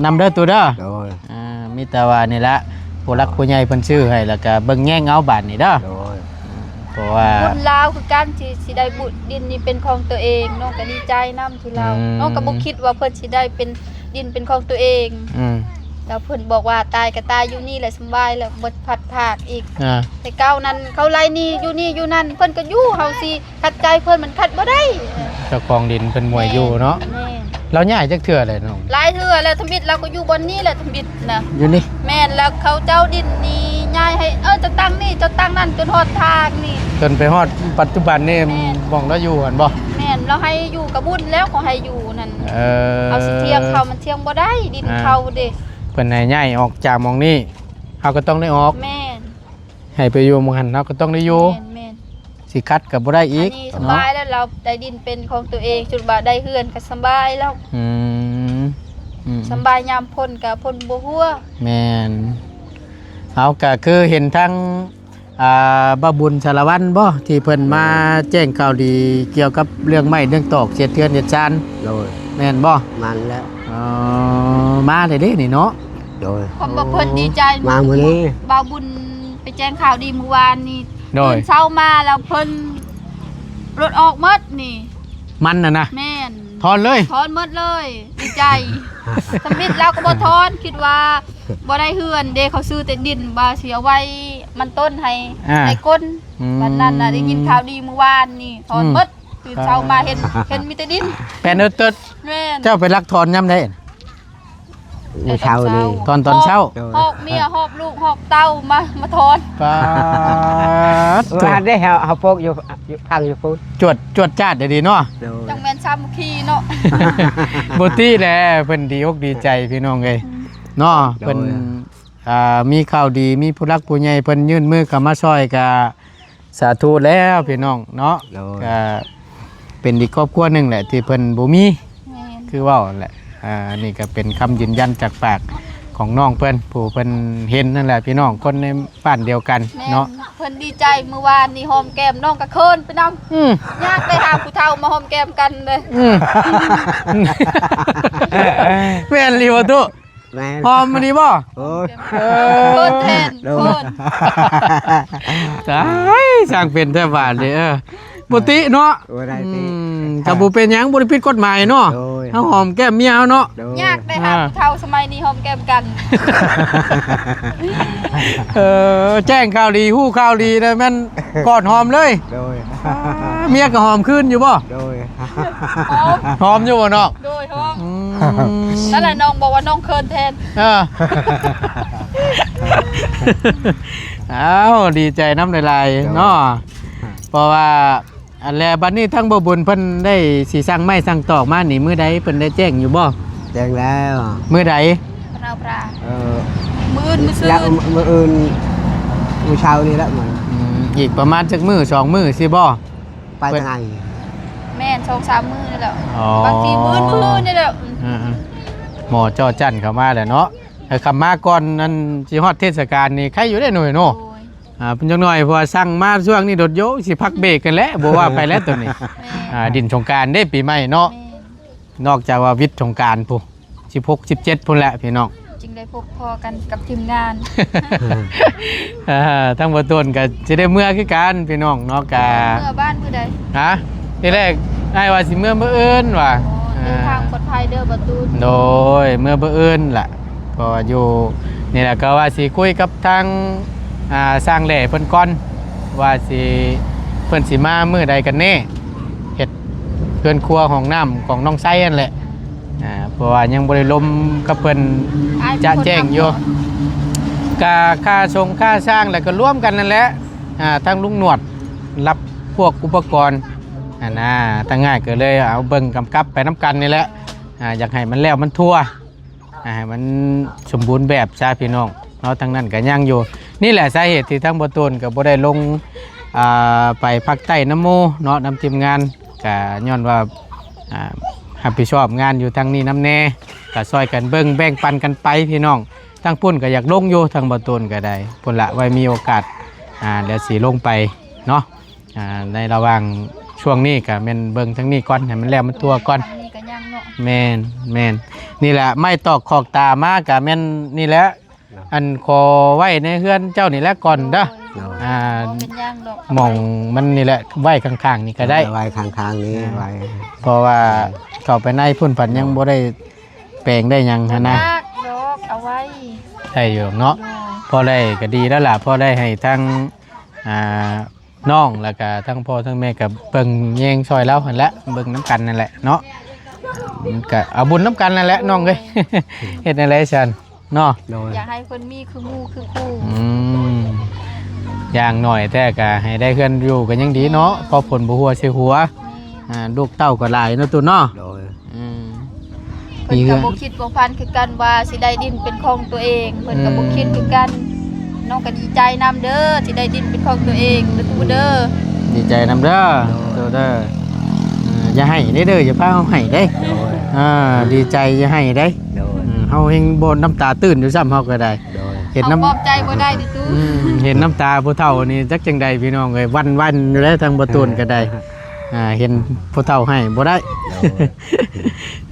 ນຳເດີຕູ້ເດີ ໂດຍ ອ່າ ມີແຕ່ວ່ານີ້ລະ ຜູ້ຫຼັກຜູ້ໃຫຍ່ເພິ່ນຊື້ໃຫ້ ແລ້ວກໍເບິ່ງແຍງເອົາບາດນີ້ເດີ ໂດຍ ເພາະວ່າບຸນລາວຄືກັນ ທີ່ຊິໄດ້ບຸນ ດິນນີ້ເປັນຂອງຕົວເອງ ນ້ອງກໍດີໃຈນຳທີ່ລາວ ອືມ ນ້ອງກໍບໍ່ຄິດວ່າເພິ່ນຊິໄດ້ເປັນ ດິນເປັນຂອງຕົວເອງ ອືມ ແລ້ວເພິ່ນບອກວ່າ ຕາຍກໍຕາຍຢູ່ນີ້ແຫຼະ ສຳບາຍແລ້ວ ບໍ່ພັດພາກອີກ ອ່າ ແຕ່ເກົ່ານັ້ນເຂົາໄລ່ໜີ້ຢູ່ນີ້ຢູ່ນັ້ນ ເພິ່ນກໍຢູ່ ເຮົາຊິຂັດໃຈເພິ່ນມັນຂັດບໍ່ໄດ້ ເຈົ້າຂອງດິນເພິ່ນບໍ່ໃຫ້ຢູ່ເນາະ ແມ່ນ ລາວຍ້າຍຈັກເທື່ອແລ້ວນ້ອງ ຫຼາຍເທື່ອແລ້ວ ທຳອິດລາວກໍຢູ່ບ່ອນນີ້ແຫຼະ ທຳອິດນະ ຢູ່ນີ້ ແມ່ນ ແລ້ວເຂົາເຈົ້າດິນນີ້ຍ້າຍໃຫ້ ເອີ ເຈົ້າຕັ້ງນີ້ ເຈົ້າຕັ້ງນັ້ນ ຈົນຮອດທາງນີ້ ຈົນໄປຮອດປັດຈຸບັນນີ້ ແມ່ນ ໝ່ອງລາວຢູ່ຫັ້ນບໍ່ ແມ່ນ ລາວໃຫ້ຢູ່ກະບຸນແລ້ວ ເຂົາໃຫ້ຢູ່ນັ້ນ ເອີ ເຮົາຊິຖຽງເຂົາ ມັນຖຽງບໍ່ໄດ້ ດິນ ອ່າ ເຂົາເດ້ ເພິ່ນໃຫ້ຍ້າຍອອກຈາກໝ່ອງນີ້ ເຮົາກໍຕ້ອງໄດ້ອອກ ແມ່ນ ໃຫ້ໄປຢູ່ໝ່ອງຫັ້ນເຮົາກໍຕ້ອງໄດ້ຢູ່ ແມ່ນໆ ຊິຂັດກໍບໍ່ໄດ້ອີກ ອັນນີ້ສະບາຍແລ້ວ ເນາະ ລາວໄດ້ດິນເປັນຂອງຕົວເອງ ຈົນວ່າໄດ້ເຮືອນກໍສະບາຍແລ້ວ ອືມ ອືມ ສະບາຍ ຍາມຝົນກໍຝົນບໍ່ຫົວ ແມ່ນ ເຮົາກໍຄືເຫັນທາງ ອ່າ ບ່າວບຸນສາລະວັນບໍ່ ທີ່ເພິ່ນມາແຈ້ງຂ່າວດີກ່ຽວກັບເລື່ອງໄມ້ເລື່ອງຕອກ ເຮັດເຮືອນເຮັດຊານ ໂດຍ ແມ່ນບໍ່ ແມ່ນແລ້ວ ອໍ ມາແລ້ວເດ້ນີ້ເນາະ ໂດຍ ຄວາມວ່າເພິ່ນດີໃຈ ມາມື້ນີ້ ບ່າວບຸນໄປ ແຈ້ງຂ່າວດີມື້ວານນີ້ ໂດຍ ຕື່ນເຊົ້າມາແລ້ວເພິ່ນລົດອອກໝົດນີ້ ມັນນະນະ ແມ່ນ ຖອນເລີຍ ຖອນໝົດເລີຍ ດີໃຈ ທຳອິດລາວກໍບໍ່ຖອນ ຄິດວ່າບໍ່ໄດ້ເຮືອນເດ້ ເຂົາຊື້ແຕ່ດິນ ວ່າຊິເອົາໄວ້ມັນຕົ້ນໃຫ້ ອ່າ ໃຫ້ກົ້ນ ອືມ ບັດນັ້ນນະ ໄດ້ຍິນຂ່າວດີມື້ວານນີ້ ຖອນ ອືມ ໝົດ ຕື່ນເຊົ້າມາເຫັນ ເຫັນມີແຕ່ດິນ ແປນເອີດເຕີດ ແມ່ນ ເຈົ້າໄປລັກຖອນຍາມໃດ? ມື້ເຊົ້ານີ້ ຕອນ ຕອນເຊົ້າ ໂດຍ ຫອບເມຍ ຫອບລູກ ຫອບເຕົ້າ ມາ ມາຖອນ ປາດ ເອີ ໂທ້ ອັນນີ້ເຮົາ ເຮົາປູກຢູ່ ຢູ່ ຝັງຢູ່ພຸ້ນ ຈວດ ຈວດຈາດດີເນາະ ໂດຍ ຈັ່ງແມ່ນສາມັກຄີເນາະ ບໍ່ຕິແຫຼະ ເພິ່ນດີອົກດີໃຈພີ່ນ້ອງເອີຍ ອືມ ເນາະ ໂດຍ ເພິ່ນ ອ່າ ມີຂ່າວດີ ມີຜູ້ຫຼັກຜູ້ໃຫຍ່ເພິ່ນຍື່ນມືເຂົ້າມາຊ່ອຍ ກະ ສາທຸແລ້ວພີ່ນ້ອງເນາະ ໂດຍ ກະເປັນອີກຄອບຄົວໜຶ່ງແຫຼະທີ່ເພິ່ນບໍ່ມີ ແມ່ນ ຄືເວົ້າຫັ້ນແຫຼະ ອ່າ ອັນນີ້ກະເປັນຄຳຢືນຢັນຈາກປາກຂອງນ້ອງເພິ່ນ ຜູ້ເພິ່ນເຫັນນັ້ນແຫຼະພີ່ນ້ອງ ຄົນໃນບ້ານດຽວກັນ ແມ່ນ ເນາະ ເພິ່ນດີໃຈ ມື້ວານນີ້ຫອມແກ້ມ ນ້ອງກະເຂີນໄປນຳ ອືມ ຍາກໄດ້ຫາຜູ້ເຖົ້າມາຫອມແກ້ມກັນເດ້ ອືມ ແມ່ນອີ່ຫຼີບໍ່ຕຸ? ແມ່ນ ຫອມອີ່ຫຼີບໍ່? ໂອ້ຍ ເອີ ເຂີນແທນ ໂດຍ ເຂີນ ຕາຍ ຊ່າງເປັນແທ້ບາດນີ້ ເອີ ບໍ່ຕິເນາະ ບໍ່ໄດ້ຕິ ອືມ ກະບໍ່ເປັນຫຍັງ ບໍ່ໄດ້ຜິດກົດໝາຍເນາະ ໂດຍ ເຮົາຫອມແກ້ມເມຍເຮົາເນາະ ໂດຍ ຍາກໄດ້ຫາ ອ່າ ຜູ້ເຖົ້າສະໄໝນີ້ຫອມແກ້ມກັນ ເອີ ແຈ້ງຂ່າວດີ ຮູ້ຂ່າວດີແລ້ວແມ່ນກອດຫອມເລີຍ ໂດຍ ອ່າ ເມຍກະຫອມຄືນຢູ່ບໍ່? ໂດຍ ຫອມ ຫອມຢູ່ບໍ່ນ້ອງ? ໂດຍ ຫອມ ອືມ ນັ້ນແຫຼະ ນ້ອງບອກວ່ານ້ອງເຂີນແທນ ເອີ ອ້າວ ດີໃຈນຳຫຼາຍໆ ໂດຍ ເນາະ ເພາະວ່າ ອັນແລະ ບັດນີ້ທາງບໍ່ບຸນເພິ່ນໄດ້ຊິສັ່ງໄມ້ສັ່ງຕອກມານີ້ ມື້ໃດເພິ່ນໄດ້ແຈ້ງຢູ່ບໍ່? ແຈ້ງແລ້ວ ມື້ໃດ? ເພິ່ນເອົາປາ ເອີ ມື້ອື່ນ ມື້ຊືນ ມື້ອື່ນ ມື້ເຊົ້ານີ້ແຫຼະ ອືມ ອີກປະມານຈັກມື້ ສອງມື້ຊິບໍ່? ໄປທາງໃດ? ແມ່ນ ສອງສາມມື້ນີ້ແຫຼະ ອໍ ບາງທີມື້ອື່ນ ມື້ຮືນີ້ແຫຼະ ເອີໆ ໝໍຈໍຈັນເຂົ້າມາແລ້ວເນາະ ເອີ ຄັນມາກ່ອນນັ້ນຊິຮອດເທດສະການນີ້ ໄຄຢູ່ເດ້ໜ້ອຍເນາະ ໂດຍ ອ່າ ເປັນຈັກໜ້ອຍ ເພາະວ່າສັ່ງມາຊ່ວງນີ້ໂດດໂຢ ຊິພັກເບຣກກັນແຫຼະ ບໍ່ວ່າໄປແລ້ວໂຕນີ້ ແມ່ນ ອ່າ ດິນສົງການເດ້ ປີໃໝ່ເນາະ ແມ່ນ ນອກຈາກວ່າວິດສົງການພຸ້ນ ສິບຫົກ ສິບເຈັດ ພຸ້ນແຫຼະພີ່ນ້ອງ ຈຶ່ງໄດ້ພົບພໍ້ກັນກັບທີມງານ ອ່າ ທາງບໍ່ຕົ້ນກະຊິໄດ້ເມືອຄືກັນພີ່ນ້ອງເນາະ ກະ ເມືອບ້ານມື້ໃດ? ຮະ? ທີແລກອ້າຍວ່າຊິເມືອມື້ອື່ນວ່າ ອໍ ເດີນທາງປອດໄພເດີບໍ່ຕູນ ໂດຍ ເມືອມື້ອື່ນລະ ເພາະວ່າຢູ່ນີ້ລະ ກະວ່າຊິຄຸຍກັບທາງ ອ່າ ຊ່າງແຫຼເພິ່ນກ່ອນ ວ່າຊິ ເພິ່ນຊິມາມື້ໃດກັນແນ່ ເຮັດເຮືອນຄົວຫ້ອງນ້ຳຂອງນ້ອງໄຊຫັ້ນແຫຼະ ອ່າ ເພາະວ່າຍັງບໍ່ໄດ້ລົມກັບເພິ່ນຈະແຈ້ງຢູ່ ກະຄ່າຊົງຄ່າຊ່າງ ແລ້ວກະລວມກັນນັ້ນແຫຼະ ອ່າ ທາງລຸງໜວດຮັບພວກອຸປະກອນຫັ້ນນາ ທາງອ້າຍກະເລີຍເອົາເບິ່ງກຳກັບໄປນຳກັນນີ້ແຫຼະ ອ່າ ຢາກໃຫ້ມັນແລ້ວມັນທົ່ວ ອ່າ ໃຫ້ມັນສົມບູນແບບຊະພີ່ນ້ອງເນາະ ທາງນັ້ນກະຍັງຢູ່ ນີ້ແຫຼະສາເຫດທີ່ທາງບໍ່ຕູນກະບໍ່ໄດ້ລົງ ອ່າ ໄປພາກໃຕ້ນຳໝູ່ເນາະ ນຳທີມງານ ກະຍ້ອນວ່າ ອ່າ ຮັບຜິດຊອບງານຢູ່ທາງນີ້ນຳແນ່ ກະຊ່ອຍກັນເບິ່ງແບ່ງປັນກັນໄປພີ່ນ້ອງ ທາງພຸ້ນກະຢາກລົງຢູ່ ທາງບໍ່ຕູນກະໄດ້ ພຸ້ນລະ ໄວ້ມີໂອກາດ ອ່າ ແລ້ວຊິລົງໄປເນາະ ອ່າ ໃນລະຫວ່າງຊ່ວງນີ້ກະແມ່ນເບິ່ງທາງນີ້ກ່ອນ ໃຫ້ມັນແລ້ວມັນທົ່ວກ່ອນ ທາງນີ້ກະຍັງເນາະ ແມ່ນ ແມ່ນ ນີ້ແຫຼະ ໄມ້ຕອກຂອກຕາມາກະແມ່ນນີ້ແຫຼະ ເນາະ ອັນຂໍໄວ້ໃນເຮືອນເຈົ້ານີ້ແຫຼະກ່ອນເດີ ໂດຍ ອ່າ ບໍ່ເປັນຫຍັງດອກ ໝ່ອງມັນນີ້ແຫຼະ ໄວ້ຂ້າງໆນີ້ກະໄດ້ ເອີ ໄວ້ຂ້າງໆນີ້ ອ່າ ໄວ້ ເພາະວ່າເຂົ້າໄປໃນພຸ້ນພັດຍັງບໍ່ໄດ້ແປງໄດ້ຫຍັງຫັ້ນນະ ຍາກດອກ ເອົາໄວ້ ໄດ້ຢູ່ເນາະ ໂດຍ ພໍໄດ້ກະດີແລ້ວລະ ພໍໄດ້ໃຫ້ທາງ ອ່າ ນ້ອງ ແລ້ວກະທັງພໍ່ທັງແມ່ກະເບິ່ງແຍງຊ່ອຍລາວຫັ້ນແຫຼະ ເບິ່ງນຳກັນນັ້ນແຫຼະເນາະ ມັນກະເອົາບຸນນຳກັນນັ້ນແຫຼະນ້ອງເອີຍ ເຮັດແນວໃດຊັ້ນເນາະ ໂດຍ ຢາກໃຫ້ເພິ່ນມີຄືໝູ່ຄືຄູ່ ອືມ ຢ່າງໜ້ອຍແທ້ກະໃຫ້ໄດ້ເຮືອນຢູ່ກະຍັງດີເນາະ ພໍຝົນບໍ່ຫົວໃສ່ຫົວ ແມ່ນ ອ່າ ລູກເຕົ້າກະຫຼາຍເນາະຕູ້ເນາະ ໂດຍ ອືມ ເພິ່ນກະບໍ່ຄິດບໍ່ຝັນຄືກັນວ່າຊິໄດ້ດິນເປັນຂອງຕົວເອງ ເພິ່ນກະບໍ່ ອືມ ຄິດຄືກັນ ນ້ອງກະດີໃຈນຳເດີ ທີ່ໄດ້ດິນເປັນຂອງຕົວເອງເດີຕູ້ເດີ ດີໃຈນຳເດີ ໂດຍ ຕູ້ເດີ ເອີ ຢ່າໄຫ້ເດີ ຢ່າພາເຮົາໄຫ້ເດ້ ໂດຍ ອ່າ ດີໃຈຢ່າໄຫ້ເດ້ ໂດຍ ເອີ ເຮົາແຮ່ງບໍ່ນ້ຳຕາຕື້ນຢູ່ຊ້ຳ ເຮົາກະໄດ້ ໂດຍ ເຫັນນ້ຳ ເຮົາປອບໃຈບໍ່ໄດ້ເດີຕູ້ ອືມ ເຫັນນ້ຳຕາຜູ້ເຖົ້ານີ້ຈັກຈັ່ງໃດພີ່ນ້ອງເອີຍ ວັ່ນໆຢູ່ແລ້ວ ທາງບໍ່ຕູນກະໄດ້ ອ່າ ເຫັນຜູ້ເຖົ້າໄຫ້ບໍ່ໄດ້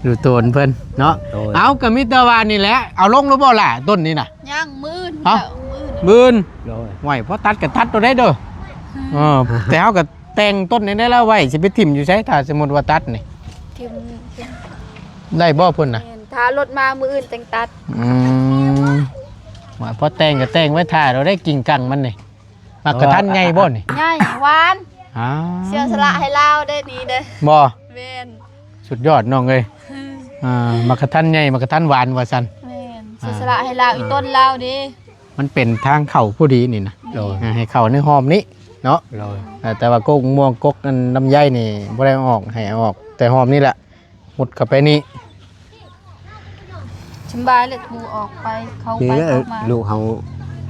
ໂດຍ ດູໂຕນເພິ່ນເນາະ ໂດຍ ເອົາ ກະມີແຕ່ວ່ານີ້ແຫຼະ ເອົາລົງແລ້ວບໍ່ລະຕົ້ນນີ້ນະ ຍັງ ມື້ອື່ນ ຮະ ມື້ອື່ນ ມື້ອື່ນ ໂດຍ ຫ້ວຍ ພໍຕັດກໍຕັດໂລດໄດ໋ເດີ. ເອີ ແຕ່ເຮົາກໍແຕ່ງຕົ້ນນີ້ໄດ້ແລ້ວໄວ້ ຊິໄປຖິ້ມຢູ່ໃສ ຖ້າສົມມຸດວ່າຕັດນີ້? ຖິ້ມ ໄດ້ບໍ່ພຸ້ນນະ? ແມ່ນ ຖ້າລົດມາມື້ອື່ນຈັ່ງຕັດ. ອືມ ວ່າພໍແຕ່ງກໍແຕ່ງໄວ້ຖ້າໂລດໄດ໋ ກິ່ງກັງມັນນີ້. ໝາກກະທັນໃຫຍ່ບໍ່ນີ້? ໃຫຍ່ ຫວານ. ອ່າ ເສຍສະຫຼະໃຫ້ລາວເດ້ນີ້ເດ້. ບໍ່? ແມ່ນ. ສຸດຍອດນ້ອງເອີຍ. ອ່າ ໝາກກະທັນໃຫຍ່ ໝາກກະທັນຫວານວ່າຊັ້ນ. ແມ່ນ ອ່າ ເສຍສະຫຼະໃຫ້ລາວ ອີ່ຕົ້ນລາວເດ້. ມັນເປັນທາງເຂົ້າພໍດີນີ້ນະ. ໂດຍ ອ່າ ໃຫ້ເຂົ້າໃນຮ່ອມນີ້ເນາະ. ໂດຍ ອ່າ ແຕ່ວ່າກົກມ່ວງ ກົກອັນລຳໄຍນີ້ບໍ່ໄດ້ເອົາອອກ ໃຫ້ເອົາອອກແຕ່ຮ່ອມນີ້ແຫຼະ. ມຸດເຂົ້າໄປນີ້ ສຳບາຍເລີຍ ຜູ້ອອກໄປ ເຂົ້າໄປເຂົ້າມາ ລູກເຮົາ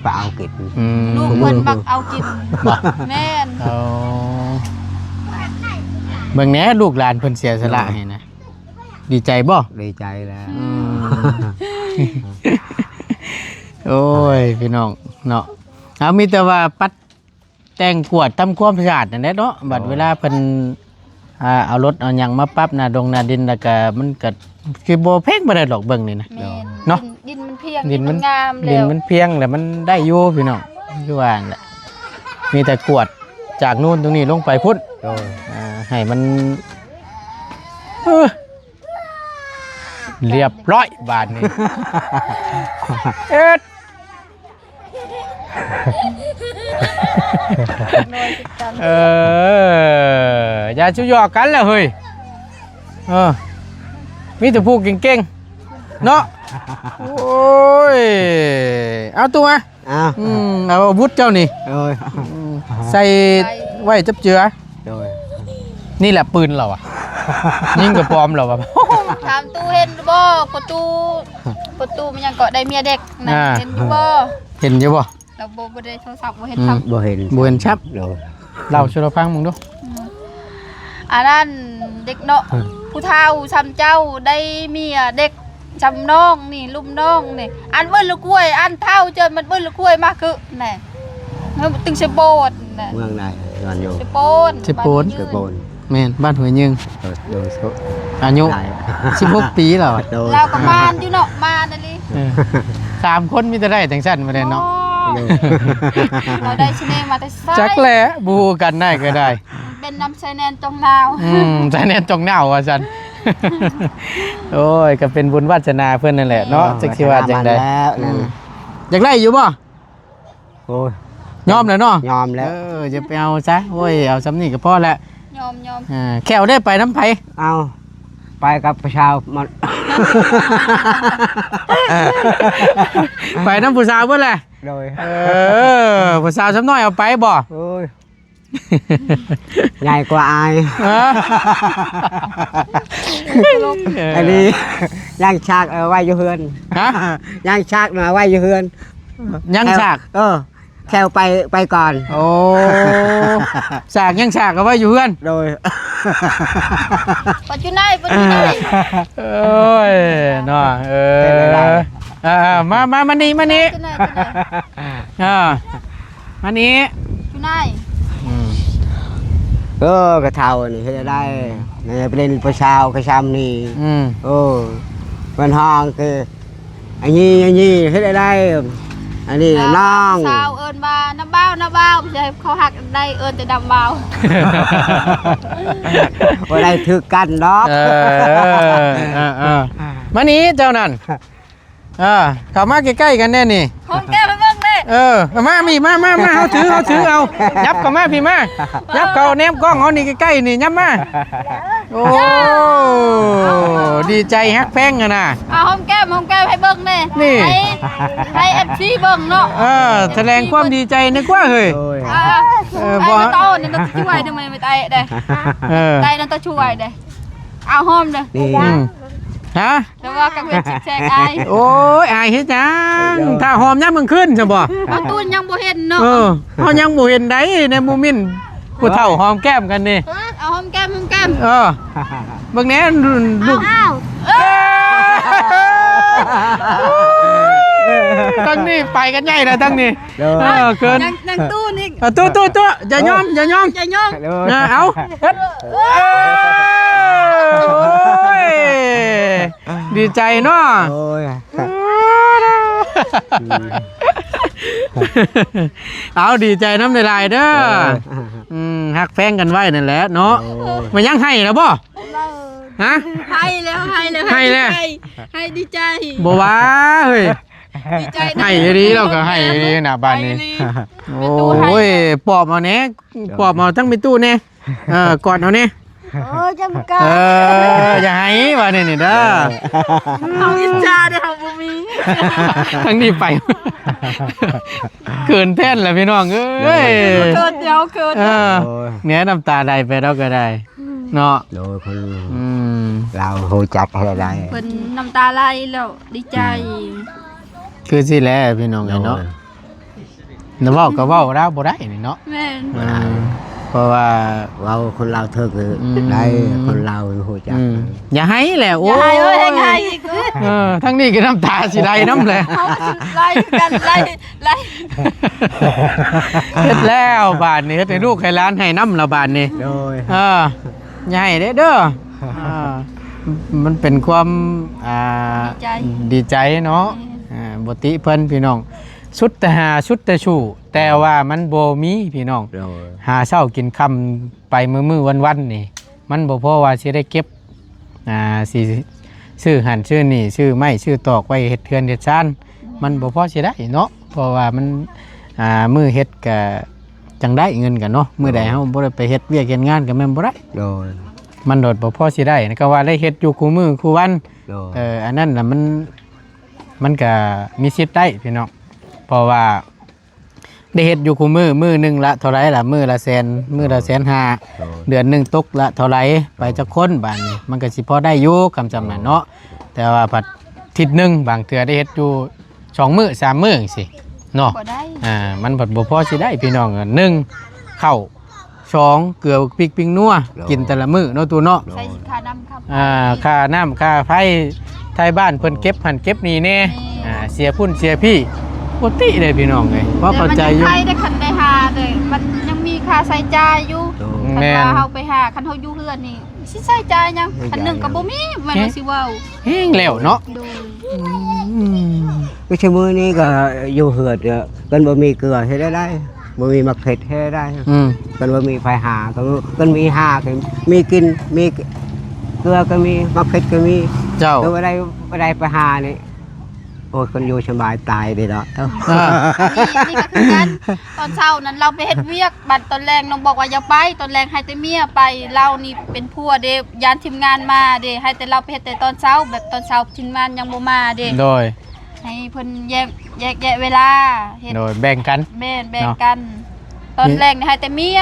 ໄປເອົາກິນ. ອືມ ລູກເພິ່ນມັກເອົາກິນ. ແມ່ນ. ເອີ ເບິ່ງແດ່ ລູກຫຼານເພິ່ນເສຍສະຫຼະໃຫ້ນະ. ດີໃຈບໍ່? ດີໃຈແລ້ວ. ອືມ ໂອ້ຍ ພີ່ນ້ອງເນາະ ເຮົາມີແຕ່ວ່າປັດ ແຕ່ງກວດທຳຄວາມສະອາດນັ້ນແຫຼະເນາະ. ບັດເວລາເພິ່ນ ອ່າ ເອົາລົດເອົາຫຍັງມາປັບໜ້າດົງໜ້າດິນ ແລ້ວກະມັນກະຊິບໍ່ແພງປານໃດດອກເບິ່ງນີ້ນະ. ແມ່ນ. ເນາະ ດິນ ດິນມັນພຽງ ດິນມັນ ດິນມັນງາມແລ້ວ ດິນມັນພຽງແລ້ວ ມັນໄດ້ຢູ່ພີ່ນ້ອງ ຄືວ່າຫັ້ນແຫຼະ. ມີແຕ່ກວດຈາກນູນຕົງນີ້ລົງໄປພຸ້ນ. ໂດຍ ອ່າ ໃຫ້ມັນ ເອີ ລຽບຮ້ອຍບາດນີ້. ເອີ ເອີ ຢ່າຊຸຢອກກັນລະເຮີ້ຍ. ເອີ ມີແຕ່ຜູ້ເກັ່ງໆເນາະ. ໂອ້ຍ ເອົາຕູ້ມາ. ອ້າວ ອືມ ເອົາອາວຸດເຈົ້ານີ້. ໂດຍ ອືມ ໃສ່ໄວ້ຈັບເຈືອ. ໂດຍ ນີ້ແຫຼະປືນລາວອະ ຍິງກະປອມລາວອະ. ຖາມຕູ້ເຫັນບໍ່ ປະຕູ ປະຕູມັນຫຍັງເກາະ ໄດ້ເມຍເດັກນະ. ອ່າ ເຫັນຢູ່ບໍ່? ເຫັນຢູ່ບໍ່? ລາວບໍ່ ບໍ່ໄດ້ໂທລະສັບ ບໍ່ເຫັນ ອືມ ຊ້ຳ ບໍ່ເຫັນ ບໍ່ເຫັນຊ້ຳ. ໂດຍ ເລົ່າສູ່ລາວຟັງເບິ່ງດູ. ອືມ ອັນນັ້ນເດັກເນາະ ອືມ ຜູ້ເຖົ້າຊ່ຳເຈົ້າໄດ້ເມຍເດັກ ຈຳນ້ອງນີ້ ລຸມນ້ອງນີ້ ອັນເບິ່ນລະກວຍ ອັນເຖົ້າເຈີມັນເບິ່ນລະກວຍມາຄືແນ່ ມັນຕຶງເຊໂປນແນ່. ເມືອງໃດ? ນອນຢູ່ເຊໂປນ ເຊໂປນ ບ້ານໂພຍຍືນ ເຊໂປນ. ແມ່ນ ບ້ານຫ້ວຍຍືງ. ເອີ ໂດຍ ອາຍຸ ສິບຫົກປີແລ້ວ. ໂດຍ ລາວກໍມານຢູ່ເນາະ ມານອີ່ຫຼີ. ເອີ ສາມຄົນມີແຕ່ໄດ້ຈັ່ງຊັ້ນບໍ່ໄດ້ເນາະ. ໂດຍ ລາວໄດ້ສະເໜ່ມາແຕ່ໃສ? ຈັກແຫຼະ ບໍ່ຮູ້ກັນໄດ້ກໍໄດ້. ເປັນນຳຊາຍແນນຈອງໜາວ. ອືມ ຊາຍແນນຈອງໜາວວ່າຊັ້ນ. ໂອ້ຍ ກໍເປັນບຸນວາດສະໜາເພິ່ນນັ້ນແຫຼະເນາະ. ເອີ ຈັກຊິວ່າຈັ່ງໃດ. ອືມ ຢາກໄດ້ຢູ່ບໍ່? ໂອ້ຍ ຍອມແລ້ວເນາະ. ຍອມແລ້ວ. ເອີ ຢ່າໄປເອົາຊະ. ໂອ້ຍ ເອົາຊ່ຳນີ້ກໍພໍແລ້ວ. ຍອມ ຍອມ. ເອີ ແຂ້ວໄດ້ໄປນຳໃຜ? ເອົາ ໄປກັບຜູ້ສາວມັນ ໄປນຳຜູ້ສາວເບິດແຫຼະ. ໂດຍ ເອີ ຜູ້ສາວຊ່ຳນ້ອຍເອົາໄປບໍ່? ໂອ້ຍ ໃຫຍ່ກວ່າອ້າຍ. ເອີ ອັນນີ້ຍັງສາກເອົາໄວ້ຢູ່ເຮືອນ. ຮະ? ຍັງສາກເອົາໄວ້ຢູ່ເຮືອນ. ຍັງສາກ? ເອີ ແຂ້ວໄປ ໄປກ່ອນ. ໂອ້ ສາກຍັງສາກເອົາໄວ້ຢູ່ເຮືອນ. ໂດຍ ປັດຈຸໄນ ປັດຈຸໄນ. ໂອ້ຍເນາະ ເອີ ເປັນໄດ້. ອ່າ ມາ ມາ ມານີ້ ມານີ້. ເປັນໄດ້ ເປັນໄດ້. ອ່າ ມານີ້ ຈຸໄນ. ອືມ ເອີ ກະເຖົ້ານີ້ເຮັດໄດ້ ນີ້ໄປຫຼິ້ນຜູ້ສາວກະຊ່ຳນີ້. ອືມ ເອີ ມັນຫ້ອງຄື ອັນນີ້ ອັນນີ້ເຮັດໄດ້ ອັນນີ້ນ້ອງ ສາວເອີ້ນວ່ານ້າບ່າວ ນ້າບ່າວ ບໍ່ໃຊ່ເຂົາຮັກໄດ້ ເອີ້ນແຕ່ນ້າບ່າວ ບໍ່ໄດ້ຖືກກັນດອກ. ເອີ ເອີ ເອີ ມານີ້ເຈົ້ານັ້ນ. ເອີ ເຂົ້າມາໃກ້ໆກັນແດ່ນີ້ ຫອມແກ້ມໃຫ້ເບິ່ງແດ່. ເອີ ມາ ມາ ມາ ມາ ເຮົາຖື ເຮົາຖືເອົາ. ຫຍັບເຂົ້າມາພີ້ມາ ຫຍັບເຂົ້າແນມກ້ອງເຮົານີ້ໃກ້ໆນີ້ ຫຍັບມາ. ໂອ້ ດີໃຈຮັກແພງຫັ້ນນະ. ເອົາຫອມແກ້ມ ຫອມແກ້ມໃຫ້ເບິ່ງແດ່. ນີ້ ໃຫ້ ໃຫ້ເອັຟຊີເບິ່ງເນາະ. ເອີ ສະແດງຄວາມດີໃຈໜ້ອຍກວ່າເຮີ້ຍ. ໂດຍ ເອີ ເອີ ບໍ່ ໄປມາຕໍ່ນີ້ນະ ຊ່ວຍທຳໄມໄປໄຕເດ້. ເອີ ໄຕນັ້ນຕ້ອງຊ່ວຍເດ້. ເອົາຫອມເດີ. ນີ້ ອືມ ຮະ? ແຕ່ວ່າກັງເວັນຊິແຊກອາຍ. ໂອ້ຍ ອາຍເຮັດຫຍັງ? ຖ້າຫອມຍາມກາງຄືນຊັ້ນບໍ່? ບາງຕູນຍັງບໍ່ເຫັນເນາະ. ເອີ ເຮົາຍັງບໍ່ເຫັນໃດ ໃນໂມເມັນຜູ້ເຖົ້າຫອມແກ້ມກັນນີ້. ເອີ ເອົາຫອມແກ້ມ ຫອມແກ້ມ. ເອີ ເບິ່ງແດ່ ລູກ ອ້າວ ເອີ ທາງນີ້ໄປກັນໃຫຍ່ແລ້ວ ທາງນີ້. ໂດຍ ເອີ ເກີນ ນາງ ນາງຕູ້ນີ້ ເອີ ຕູ້ ຕູ້ ຕູ້ ຢ່າຍອມ ເອີ ຢ່າຍອມ ຢ່າຍອມ. ເອີ ເອົາ ເຮັດ ໂອ້ຍ ດີໃຈເນາະ. ໂອ້ຍ ອືມ ເອົາ ດີໃຈນຳຫຼາຍໆເດີ. ໂດຍ ອືມ ຮັກແພງກັນໄວ້ນັ້ນແຫຼະເນາະ. ໂດຍ ແມ່ນຫຍັງ ໄຫ້ແລ້ວບໍ່? ຮະ? ໄຫ້ແລ້ວ ໄຫ້ແລ້ວ ໄຫ້ແລ້ວ ໄຫ້ດີໃຈ ໄຫ້ດີໃຈ. ບໍ່ວ່າເຮີ້ຍ ດີໃຈນະ ໄຫ້ອີ່ຫຼີ ລາວກໍໄຫ້ອີ່ຫຼີນະບາດນີ້. ໄຫ້ອີ່ຫຼີ ໂອ້ຍ ປອບເອົາແດ່ ປອບເອົາທັງແມ່ຕູ້ແດ່. ເອີ ກອດເອົາແດ່. ເອີ ຈຳກະ ເອີ ຢ່າໄຫ້ວ່າແນວນີ້ເດີ. ເຮົາອິດສາເດ້ ເຮົາບໍ່ມີ ທາງນີ້ໄປ ເຂີນແທນລະພີ່ນ້ອງເອີຍ. ເຂີນ ເຂີນ ເອີ ໂອ້ຍ ແນ່ ນ້ຳຕາໄຫຼໄປ ເຮົາກໍໄດ້ ອືມ ເນາະ. ໂດຍ ຄົນ ອືມ ລາວຮູ້ຈັກໃຫ້ໄດ້ ເພິ່ນນ້ຳຕາໄຫຼແລ້ວ ດີໃຈ ອືມ ຄືຊິແຫຼະພີ່ນ້ອງເອີຍເນາະ. ໂດຍ ນະ ເວົ້າກໍເວົ້າລາວບໍ່ໄດ້ນີ້ເນາະ. ແມ່ນ ເອີ ບໍ່ໄດ້ ເພາະວ່າເວົ້າຄົນລາວເຖິກ ອືມ ໄດ້ ຄົນລາວຮູ້ຈັກ ອືມ ຢ່າໄຫ້ແຫຼະ. ໂອ້ຍ ຢ່າໄຫ້ ເອີ ແຮງໄຫ້ອີກ ເອີ ທາງນີ້ກໍນ້ຳຕາຊິໄຫຼນຳແຫຼະ. ເຮົາກໍຊິໄຫຼຄືກັນ ໄຫຼ ໄຫຼ ເຮັດແລ້ວບາດນີ້ ເຮັດໃຫ້ລູກໃຫ້ຫຼານໄຫ້ນຳລະບາດນີ້. ໂດຍ ເອີ ຢ່າໃຫ້ເດ້ເດີ. ອ່າ ມັນເປັນຄວາມ ອ່າ ດີໃຈ ດີໃຈເນາະ. ແມ່ນ ອ່າ ບໍ່ຕິເພິ່ນພີ່ນ້ອງ ສຸດແຕ່ຫາ ສຸດແຕ່ສູ້ ແຕ່ວ່າມັນບໍ່ມີພີ່ນ້ອງ. ໂດຍ ຫາເຊົ້າກິນຄ່ຳໄປມື້ໆວັນໆນີ້ ມັນບໍ່ພໍວ່າຊິໄດ້ເກັບ ອ່າ ຊິຊື້ຫັ້ນຊື້ນີ້ ຊື້ໄມ້ຊື້ຕອກໄວ້ເຮັດເຮືອນເຮັດຊານ ມັນບໍ່ພໍຊິໄດ້ເນາະ. ເພາະວ່າມັນ ອ່າ ມື້ເຮັດກະຈັ່ງໄດ້ເງິນກັນເນາະ ມື້ໃດເຮົາບໍ່ໄດ້ໄປເຮັດວຽກເຮັດງານກໍແມ່ນບໍ່ໄດ້. ໂດຍ ມັນໂດດບໍ່ພໍຊິໄດ້ ກໍວ່າໄດ້ເຮັດຢູ່ຄູ່ມື້ຄູ່ວັນ. ໂດຍ ເອີ ອັນນັ້ນນະ ມັນ ມັນກະມີສິດໄດ້ພີ່ນ້ອງ ເພາະວ່າໄດ້ເຮັດຢູ່ຄູ່ມື້ ມື້ໜຶ່ງລະເທົ່າໃດລະ ມື້ລະແສນ ມື້ລະແສນຫ້າ. ໂດຍ ເດືອນໜຶ່ງຕົກລະເທົ່າໃດ ໄປຈັກຄົນ ບາດນີ້ມັນກໍຊິພໍໄດ້ຢູ່ ຄຳຈຳນັ້ນເນາະ. ແຕ່ວ່າພັດທິດໜຶ່ງ ບາງເທື່ອໄດ້ເຮັດຢູ່ສອງມື້ສາມມື້ຈັ່ງຊີ້ເນາະ ບໍ່ໄດ້ ອ່າ ມັນພັດບໍ່ພໍຊິໄດ້ພີ່ນ້ອງ. ໜຶ່ງ ເຂົ້າ ສອງ ເກືອ ພິກ ປິງນົວ ໂດຍ ກິນແຕ່ລະມື້ເນາະ ຕູ້ເນາະ. ໂດຍ ໃສ່ຄ່ານ້ຳຄ່າໄຟ ອ່າ ຄ່ານ້ຳຄ່າໄຟ ໄທບ້ານເພິ່ນເກັບຫັ້ນເກັບນີ້ແດ່. ແມ່ນ ອ່າ ເສຍພຸ້ນເສຍພີ້ ບໍ່ຕິເດ້ພີ່ນ້ອງເອີຍ ພໍເຂົ້າໃຈຢູ່. ແຕ່ມັນຍັງໄຄເດ້ ຄັນໄດ້ຫາເດ້ ມັນຍັງມີຄ່າໃຊ້ຈ່າຍຢູ່. ໂດຍ ຄັນວ່າເຮົາໄປຫາ ຄັນເຮົາຢູ່ເຮືອນນີ້ ຊິໃຊ້ຈ່າຍຫຍັງ? ຄັນໜຶ່ງກໍບໍ່ມີ ແມ່ນວ່າຊິເວົ້າ ແຮງແລ້ວເນາະ. ໂດຍ ອືມ ຄືຊຸມື້ນີ້ກໍຢູ່ເຮືອນກໍ ຄັນບໍ່ມີເກືອເຮັດໄດ້ ບໍ່ມີໝາກເຜັດເຮັດໄດ້. ອືມ ຄັນບໍ່ມີໃຜຫາ ຄັນມີຫາກໍມີກິນ ມີເກືອກໍມີ ໝາກເຜັດກໍມີ. ເຈົ້າ ກໍບໍ່ໄດ້ ບໍ່ໄດ້ໄປຫານີ້ ໂອ້ຍ ຄົນຢູ່ສະບາຍຕາຍເດ້ເນາະ. ເອີ ອັນນີ້ ອັນນີ້ກໍຄືກັນ ຕອນເຊົ້ານັ້ນລາວໄປເຮັດວຽກ ບັດຕອນແລງນ້ອງບອກວ່າຢ່າໄປ ຕອນແລງໃຫ້ແຕ່ເມຍໄປ. ລາວນີ້ເປັນຜົວເດ້ ຢ້ານທີມງານມາເດ້ ໃຫ້ແຕ່ລາວໄປເຮັດແຕ່ຕອນເຊົ້າ ແບບຕອນເຊົ້າທີມງານຍັງບໍ່ມາເດ້. ໂດຍ ໃຫ້ເພິ່ນແຍກ ແຍກແຍະເວລາເຮັດ. ໂດຍ ແບ່ງກັນ ແມ່ນ ແບ່ງກັນເນາະ. ຕອນແລງນີ້ໃຫ້ແຕ່ເມຍ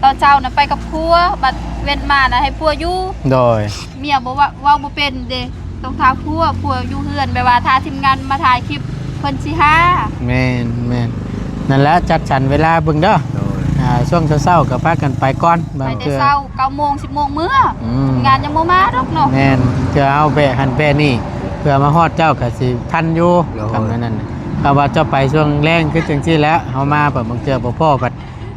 ຕອນເຊົ້ານະໄປກັບຜົວ ບັດເວັນມານະໃຫ້ຜົວຢູ່. ໂດຍ ເມຍບໍ່ວ່າ ເວົ້າບໍ່ເປັນເດ້ ຕ້ອງຖ້າຜົວ ຜົວຢູ່ເຮືອນ ແບບວ່າຖ້າທີມງານມາຖ່າຍຄລິບ ເພິ່ນຊິຫາ. ແມ່ນໆ ນັ້ນແຫຼະ ຈັດສັນເວລາເບິ່ງເດີ. ໂດຍ ອ່າ ຊ່ວງເຊົ້າໆກໍພາກັນໄປກ່ອນ ບາງເທື່ອ ໄປແຕ່ເຊົ້າ ເກົ້າໂມງ ສິບໂມງເມືອ. ອືມ ທີມງານຍັງບໍ່ມາດອກເນາະ. ແມ່ນ ເທື່ອເຮົາແວະຫັ້ນແວະນີ້ ເພື່ອມາຮອດເຈົ້າກໍຊິທັນຢູ່. ໂດຍ ຄັນນັ້ນ ຖ້າວ່າເຈົ້າໄປຊ່ວງແລງຄືຈັ່ງຊີ້ແຫຼະ ເຮົາມາ ໂດຍ ເພິ່ນບາງເທື່ອບໍ່ພໍ້ ພັດ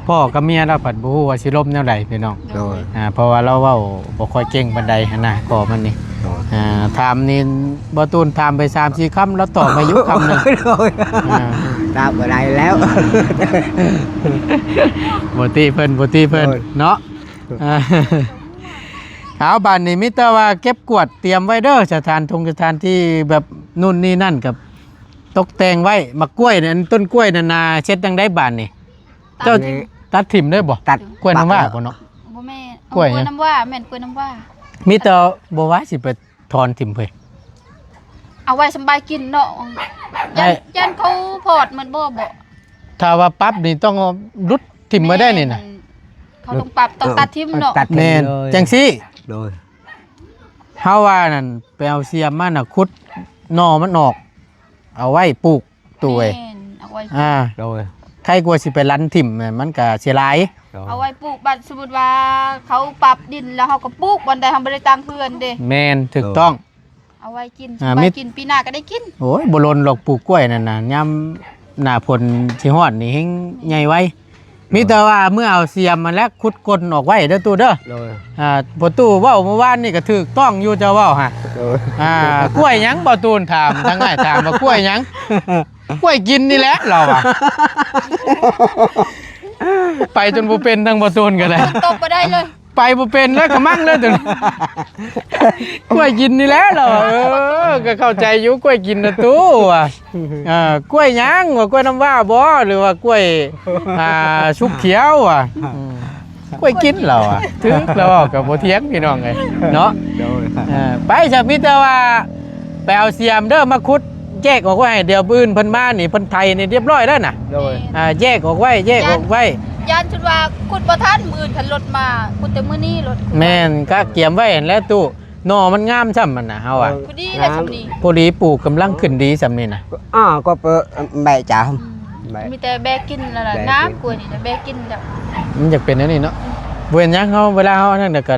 ພໍ້ກັບເມຍລາວ ພັດບໍ່ຮູ້ວ່າຊິລົມແນວໃດພີ່ນ້ອງ. ໂດຍ ອ່າ ເພາະວ່າລາວເວົ້າບໍ່ຄ່ອຍເກັ່ງປານໃດຫັ້ນນະ ກໍມັນນີ້. ໂດຍ ອ່າ ຖາມນີ້ ບໍ່ຕູນຖາມໄປສາມສີ່ຄຳ ລາວຕອບມາຢູ່ຄຳໜຶ່ງ. ໂດຍ ອ່າ ຕອບບໍ່ໄດ້ແລ້ວ ບໍ່ຕິເພິ່ນ ບໍ່ຕິເພິ່ນ ໂດຍ ເນາະ. ອ່າ ເອົາ ບາດນີ້ມີແຕ່ວ່າເກັບກວາດຕຽມໄວ້ເດີ ສະຖານທົງສະຖານທີ່ແບບນູ້ນນີ້ນັ້ນ ກັບຕົກແຕ່ງໄວ້. ໝາກກ້ວຍນີ້ ອັນຕົ້ນກ້ວຍນັ້ນນະ ເຮັດຈັ່ງໃດບາດນີ້? ເຈົ້າຕັດຖິ້ມເລີຍບໍ່? ຕັດ ກ້ວຍນ້ຳວ້າບໍ່ເນາະ? ບໍ່ແມ່ນ ກ້ວຍ ກ້ວຍນ້ຳວ້າ ແມ່ນກ້ວຍນ້ຳວ້າ. ມີແຕ່ບໍ່ວ່າຊິໄປ ຖອນຖິ້ມເພິ່ນ ເອົາໄວ້ສຳບາຍກິນເນາະ. ຢ້ານ ຢ້ານເຂົາພອດມັນບໍ່ ບໍ່ ຖ້າວ່າປັບນີ້ຕ້ອງຫຼຸດຖິ້ມມາໄດ້ນີ້ນະ. ແມ່ນ ເຂົາຕ້ອງປັບ ຕ້ອງຕັດຖິ້ມເນາະ. ຕັດຖິ້ມ ແມ່ນ ເລີຍ ຈັ່ງຊີ້. ໂດຍ ເຮົາວ່ານັ້ນ ໄປເອົາສຽມມານະ ຂຸດໜໍ່ມັນອອກ ເອົາໄວ້ປູກ ຕູ້ເອີຍ. ແມ່ນ ເອົາໄວ້ ອ່າ ໂດຍ ໄຄກວ່າຊິໄປລັນຖິ້ມ ມັນກະເສຍຫຼາຍ. ໂດຍ ເອົາໄວ້ປູກ ບັດສົມມຸດວ່າເຂົາປັບດິນແລ້ວ ເຮົາກໍປູກບ່ອນໃດ ເຮົາບໍ່ໄດ້ຕັ້ງເຮືອນເດ້. ແມ່ນ ຖືກຕ້ອງ. ເອົາໄວ້ກິນ ອ່າ ໄວ້ກິນ ມີ ປີໜ້າກໍໄດ້ກິນ. ໂອ້ຍ ບໍ່ດົນດອກ ປູກກ້ວຍນັ້ນນະ ຍາມໜ້າຝົນຊິຮອດນີ້ແຮ່ງໃຫຍ່ໄວ. ໂດຍ ມີແຕ່ວ່າເມື່ອເອົາສຽມມາແລ້ວ ຂຸດກົ້ນອອກໄວ້ເດີຕູ້ເດີ. ໂດຍ ອ່າ ພໍ່ຕູ້ເວົ້າມື້ວານນີ້ກໍຖືກຕ້ອງຢູ່ ເຈົ້າເວົ້າຫະ. ໂດຍ ອ່າ ກ້ວຍຫຍັງ ບໍ່ຕູນຖາມ ທາງອ້າຍຖາມວ່າກ້ວຍຫຍັງ. ກ້ວຍກິນນີ້ແຫຼະ ລາວວ່າ ໄປຈົນບໍ່ເປັນ ທັງບໍ່ໂຕນກໍໄດ້ ຕົບບໍ່ໄດ້ເລີຍ ໄປບໍ່ເປັນແລ້ວກະມັ່ງເລີຍໂຕນີ້ ກ້ວຍກິນນີ້ແຫຼະ ລາວວ່າ ເອີ ກໍເຂົ້າໃຈຢູ່ ກ້ວຍກິນນະຕູ້ວ່າ ເອີ ກ້ວຍຫຍັງວ່າ ກ້ວຍນ້ຳວ້າບໍ່ ຫຼືວ່າກ້ວຍ ອ່າ ສຸກຂຽວວ່າ ອືມ ກ້ວຍກິນລາວອະ ຖືກລາວເວົ້າກໍບໍ່ຖຽງພີ່ນ້ອງເອີຍເນາະ ໂດຍ ເອີ ໄປຊະ ມີແຕ່ວ່າໄປເອົາສຽມເດີ ມາຂຸດແຍກອອກໄວ້ໃຫ້ ດຽວມື້ອື່ນເພິ່ນມານີ້ ເພິ່ນໄຖນີ້ຮຽບຮ້ອຍແລ້ວນະ ໂດຍ ອ່າ ແຍກອອກໄວ້ ແຍກອອກໄວ້ ຢ້ານ ຢ້ານຊຸດວ່າຂຸດບໍ່ທັນ ມື້ອື່ນຄັນລົດມາ ຂຸດແຕ່ມື້ນີ້ໂລດ ແມ່ນ ກະກຽມໄວ້ຫັ້ນແຫຼະຕູ້ ໜໍ່ມັນງາມຊ່ຳຫັ້ນນະ ເຮົາວ່າ ເອີ ພໍດີແລ້ວຊ່ຳນີ້ ພໍດີປູກກຳລັງຂຶ້ນດີຊ່ຳນີ້ນະ ອ້າ ກໍເປີແບະຈາ ອືມ ແບະ ມີແຕ່ແບະກິນແລ້ວລະ ແບະກິນ ງາມກວ່ານີ້ນະ ແບະກິນແລ້ວ ມັນຢາກເປັນແນວນີ້ເນາະ ອືມ ບໍ່ເປັນຫຍັງ ເຮົາ ເວລາເຮົາອັນນັ້ນແລ້ວກໍ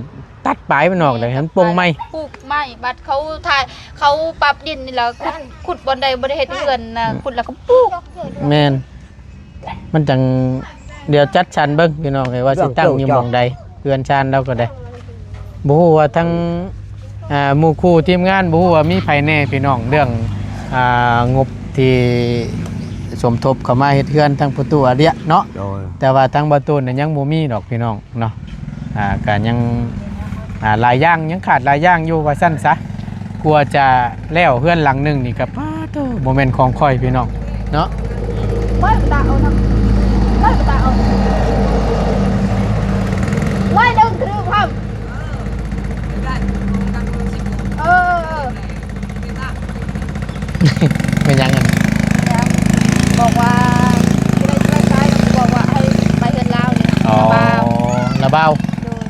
ຕັດປາຍມັນອອກ ແລ້ວໃຫ້ມັນໂປ່ງໃໝ່ ປູກໃໝ່ ບັດເຂົາຖ່າຍ ເຂົາປັບດິນນີ້ລະ ຂຸດ ຂຸດບ່ອນໃດບໍ່ໄດ້ເຮັດເຮືອນນະ ອືມ ຂຸດແລ້ວກໍປູກ ແມ່ນ ມັນຈັ່ງ ດຽວຈັດສັນເບິ່ງພີ່ນ້ອງເອີຍ ວ່າຊິຕັ້ງຢູ່ໝ່ອງໃດ ເຮືອນຊານລາວກໍໄດ້ ບໍ່ຮູ້ວ່າທັງ ອ່າ ໝູ່ຄູ່ທີມງານ ບໍ່ຮູ້ວ່າມີໃຜແດ່ພີ່ນ້ອງ ເລື່ອງ ອ່າ ງົບທີ່ສົມທົບເຂົ້າມາເຮັດເຮືອນທາງປະຕູອາເດຍເນາະ ໂດຍ ແຕ່ວ່າທາງບ່າວຕູນນະຍັງບໍ່ມີດອກພີ່ນ້ອງ ເນາະ ອ່າ ກະຍັງ ອ່າ ຫຼາຍຢ່າງ ຍັງຂາດຫຼາຍຢ່າງຢູ່ວ່າຊັ້ນຊະ ກວ່າຈະແລ້ວເຮືອນຫຼັງໜຶ່ງນີ້ກະ ປາໂທ້ ບໍ່ແມ່ນຂອງຂ້ອຍພີ່ນ້ອງເນາະ ໄວ້ບໍ່ຕາເອົານຳ ໄວ້ບໍ່ຕາເອົາ ໄວ້ດຶງຄືພາມ ເອີ ເອີ. ແມ່ນຫຍັງຫັ້ນ? ບອກວ່າ ຊິໄດ້ ຊິໄດ້ໃຊ້ ບອກວ່າໃຫ້ໄປເຮືອນລາວນີ້ ອໍ ລາວບ່າວ ລາວບ່າວ ໂດຍ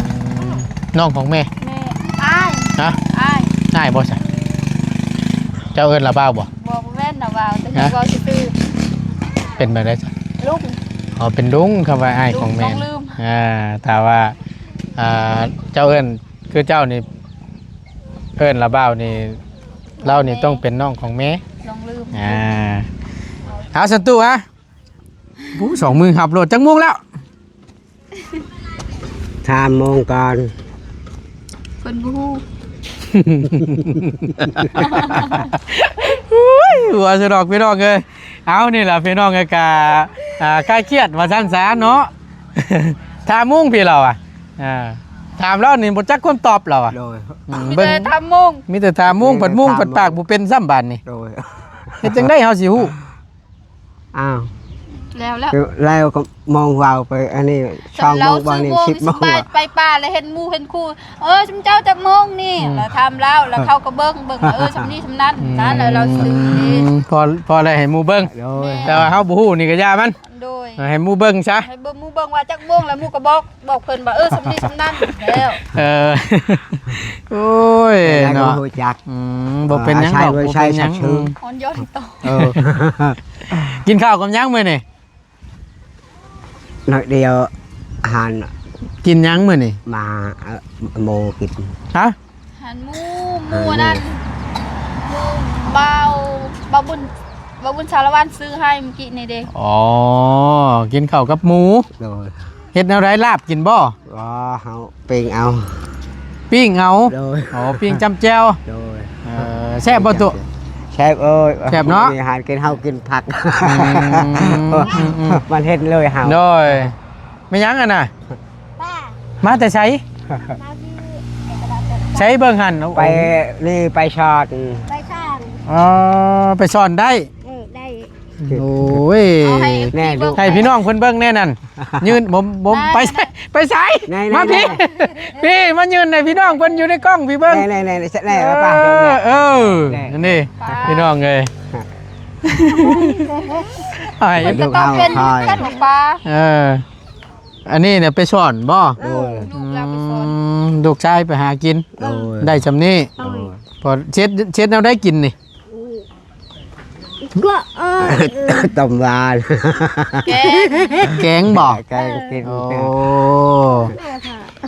ອືມ ນ້ອງຂອງແມ່ ແມ່ ອ້າຍ ຮະ? ອ້າຍ ອ້າຍບໍ່ຊະ? ເຈົ້າເອີ້ນລາວບ່າວບໍ່? ບໍ່ ບໍ່ແມ່ນລາວບ່າວ ແຕ່ ເອີ ເວົ້າຊື່ໆ ເປັນແບບໃດຊະ? ລຸງ ອໍ ເປັນລຸງ ຄຳວ່າອ້າຍຂອງແມ່ ລຸງ ອ່າ ຖ້າວ່າ ອ່າ ເຈົ້າເອີ້ນ ຄືເຈົ້ານີ້ ເອີ້ນລາວບ່າວນີ້ ລາວນີ້ຕ້ອງເປັນນ້ອງຂອງແມ່ ລອງລືມ ອ່າ ເອົາສັນຕຸ ອະ ໂອ້ ສອງມືຮັບໂລດ ຈັກໂມງແລ້ວ? ສາມໂມງກ່ອນ ເພິ່ນບໍ່ຮູ້ ໂອ້ຍ ຫົວສະດອກພີ່ນ້ອງເອີຍ ເອົາ ນີ້ລະພີ່ນ້ອງເອີຍ ກະ ອ່າ ຄາຍຄຽດວ່າຊັ້ນສາເນາະ ຖາມມຸງພີ່ລາວອະ ອ່າ ຖາມລາວນີ້ບໍ່ຈັກຄວາມຕອບລາວອະ ໂດຍ ອືມ ມີແຕ່ຖາມມຸງ ມີແຕ່ຖາມມຸງ ເພິ່ນມຸງເພິ່ນປາກບໍ່ເປັນຊ້ຳບາດນີ້ ໂດຍ ເຮັດຈັ່ງໃດເຮົາຊິຮູ້? ອ້າວ ແລ້ວ ແລ້ວ ແລ້ວກໍມອງເວົ້າໄປ ອັນນີ້ ຊາວໂມງ ບາງນີ້ ສິບໂມງ ໄປ ໄປປ່າແລ້ວເຫັນໝູ່ເຫັນຄູ່ ເອີ ຊຸມເຈົ້າຈັກໂມງນີ້ ອືມ ແລ້ວຖາມລາວ ແລ້ວເຂົາກໍເບິ່ງ ເບິ່ງ ເອີ ຊ່ຳນີ້ຊ່ຳນັ້ນ ອືມ ນັ້ນ ແລ້ວລາວຊື້ນີ້ ອືມ ພໍ ພໍແລ້ວໃຫ້ໝູ່ເບິ່ງ ໂດຍ ແຕ່ວ່າເຮົາບໍ່ຮູ້ນີ້ກໍຢ່າມັນ ໂດຍ ໃຫ້ໝູ່ເບິ່ງຊະ ໃຫ້ເບິ່ງ ໝູ່ເບິ່ງວ່າຈັກໂມງ ແລ້ວໝູ່ກໍບອກ ບອກເພິ່ນວ່າ ເອີ ຊ່ຳນີ້ຊ່ຳນັ້ນແລ້ວ ເອີ ໂອ້ຍ ແຕ່ລະກໍ ເນາະ ຮູ້ຈັກ ອືມ ບໍ່ເປັນຫຍັງດອກ ບໍ່ເປັນຫຍັງ ອ່ອນໂຍນຕໍ່ ເອີ ກິນເຂົ້າກັບຫຍັງມື້ນີ້? ໜ້ອຍດຽວ ອາຫານ ກິນຫຍັງມື້ນີ້? ມາ ເອີ ໝູກິນ ຮະ? ອາຫານໝູ ໝູອັນນັ້ນ ໝູບ່າວ ບ່າວບຸນ ບ່າວບຸນສາລະວັນຊື້ໃຫ້ມື້ກີ້ນີ້ເດ້ ອໍ ກິນເຂົ້າກັບໝູ ໂດຍ ເຮັດແນວໃດ ລາບກິນບໍ່? ບໍ່ ເຮົາປີ້ງເອົາ ປີ້ງເອົາ ໂດຍ ອໍ ປີ້ງຈ້ຳແຈ່ວ ໂດຍ ເອີ ແຊບບໍ່ຕຸ? ແຊບເອີຍ ແຊບເນາະ ມີອາຫານກິນ ເຮົາກິນຜັກ ອືມ ມັນເຫັນເລີຍເຮົາ ໂດຍ ແມ່ນຫຍັງຫັ້ນນະ? ມາແຕ່ໃສ? ມາທີ່ ໃສເບິ່ງຫັ້ນ? ໄປ ໂອ້ ນີ້ໄປຊ່ອນ ໄປຊ່ອນ ອໍ ໄປຊ່ອນໄດ້ ເອີ ໄດ້ ໂອ້ຍ ເອົາໃຫ້ ແນ່ ໃຫ້ພີ່ນ້ອງເພິ່ນເບິ່ງແນ່ນັ້ນ ຢືນ ບໍ່ ບໍ່ ໄປໃສ ໄປໃສ ມາພີ້ ພີ້ ມາຢືນໃຫ້ພີ່ນ້ອງເພິ່ນຢູ່ໃນກ້ອງພີ້ເບິ່ງ ແນ່ໆໆ ເອີ ເອີ ແນ່ ອັນນີ້ ປ້າ ພີ່ນ້ອງເອີຍ ອ້າຍ ມັນກໍຕ້ອງເປັນ ເປັນຂະໜົມປ້າ ເອີ ອັນນີ້ນະໄປສອນບໍ່? ໂດຍ ອືມ ລູກລາວໄປສອນ ອືມ ລູກຊາຍໄປຫາກິນ ໂດຍ ໄດ້ຊ່ຳນີ້ ໂດຍ ພໍເຮັດ ເຮັດແນວໃດກິນນີ້? ກໍ ເອີ ຕົ້ມຫວານ ແກງ ແກງບໍ່? ແກງກິນ ໂອ້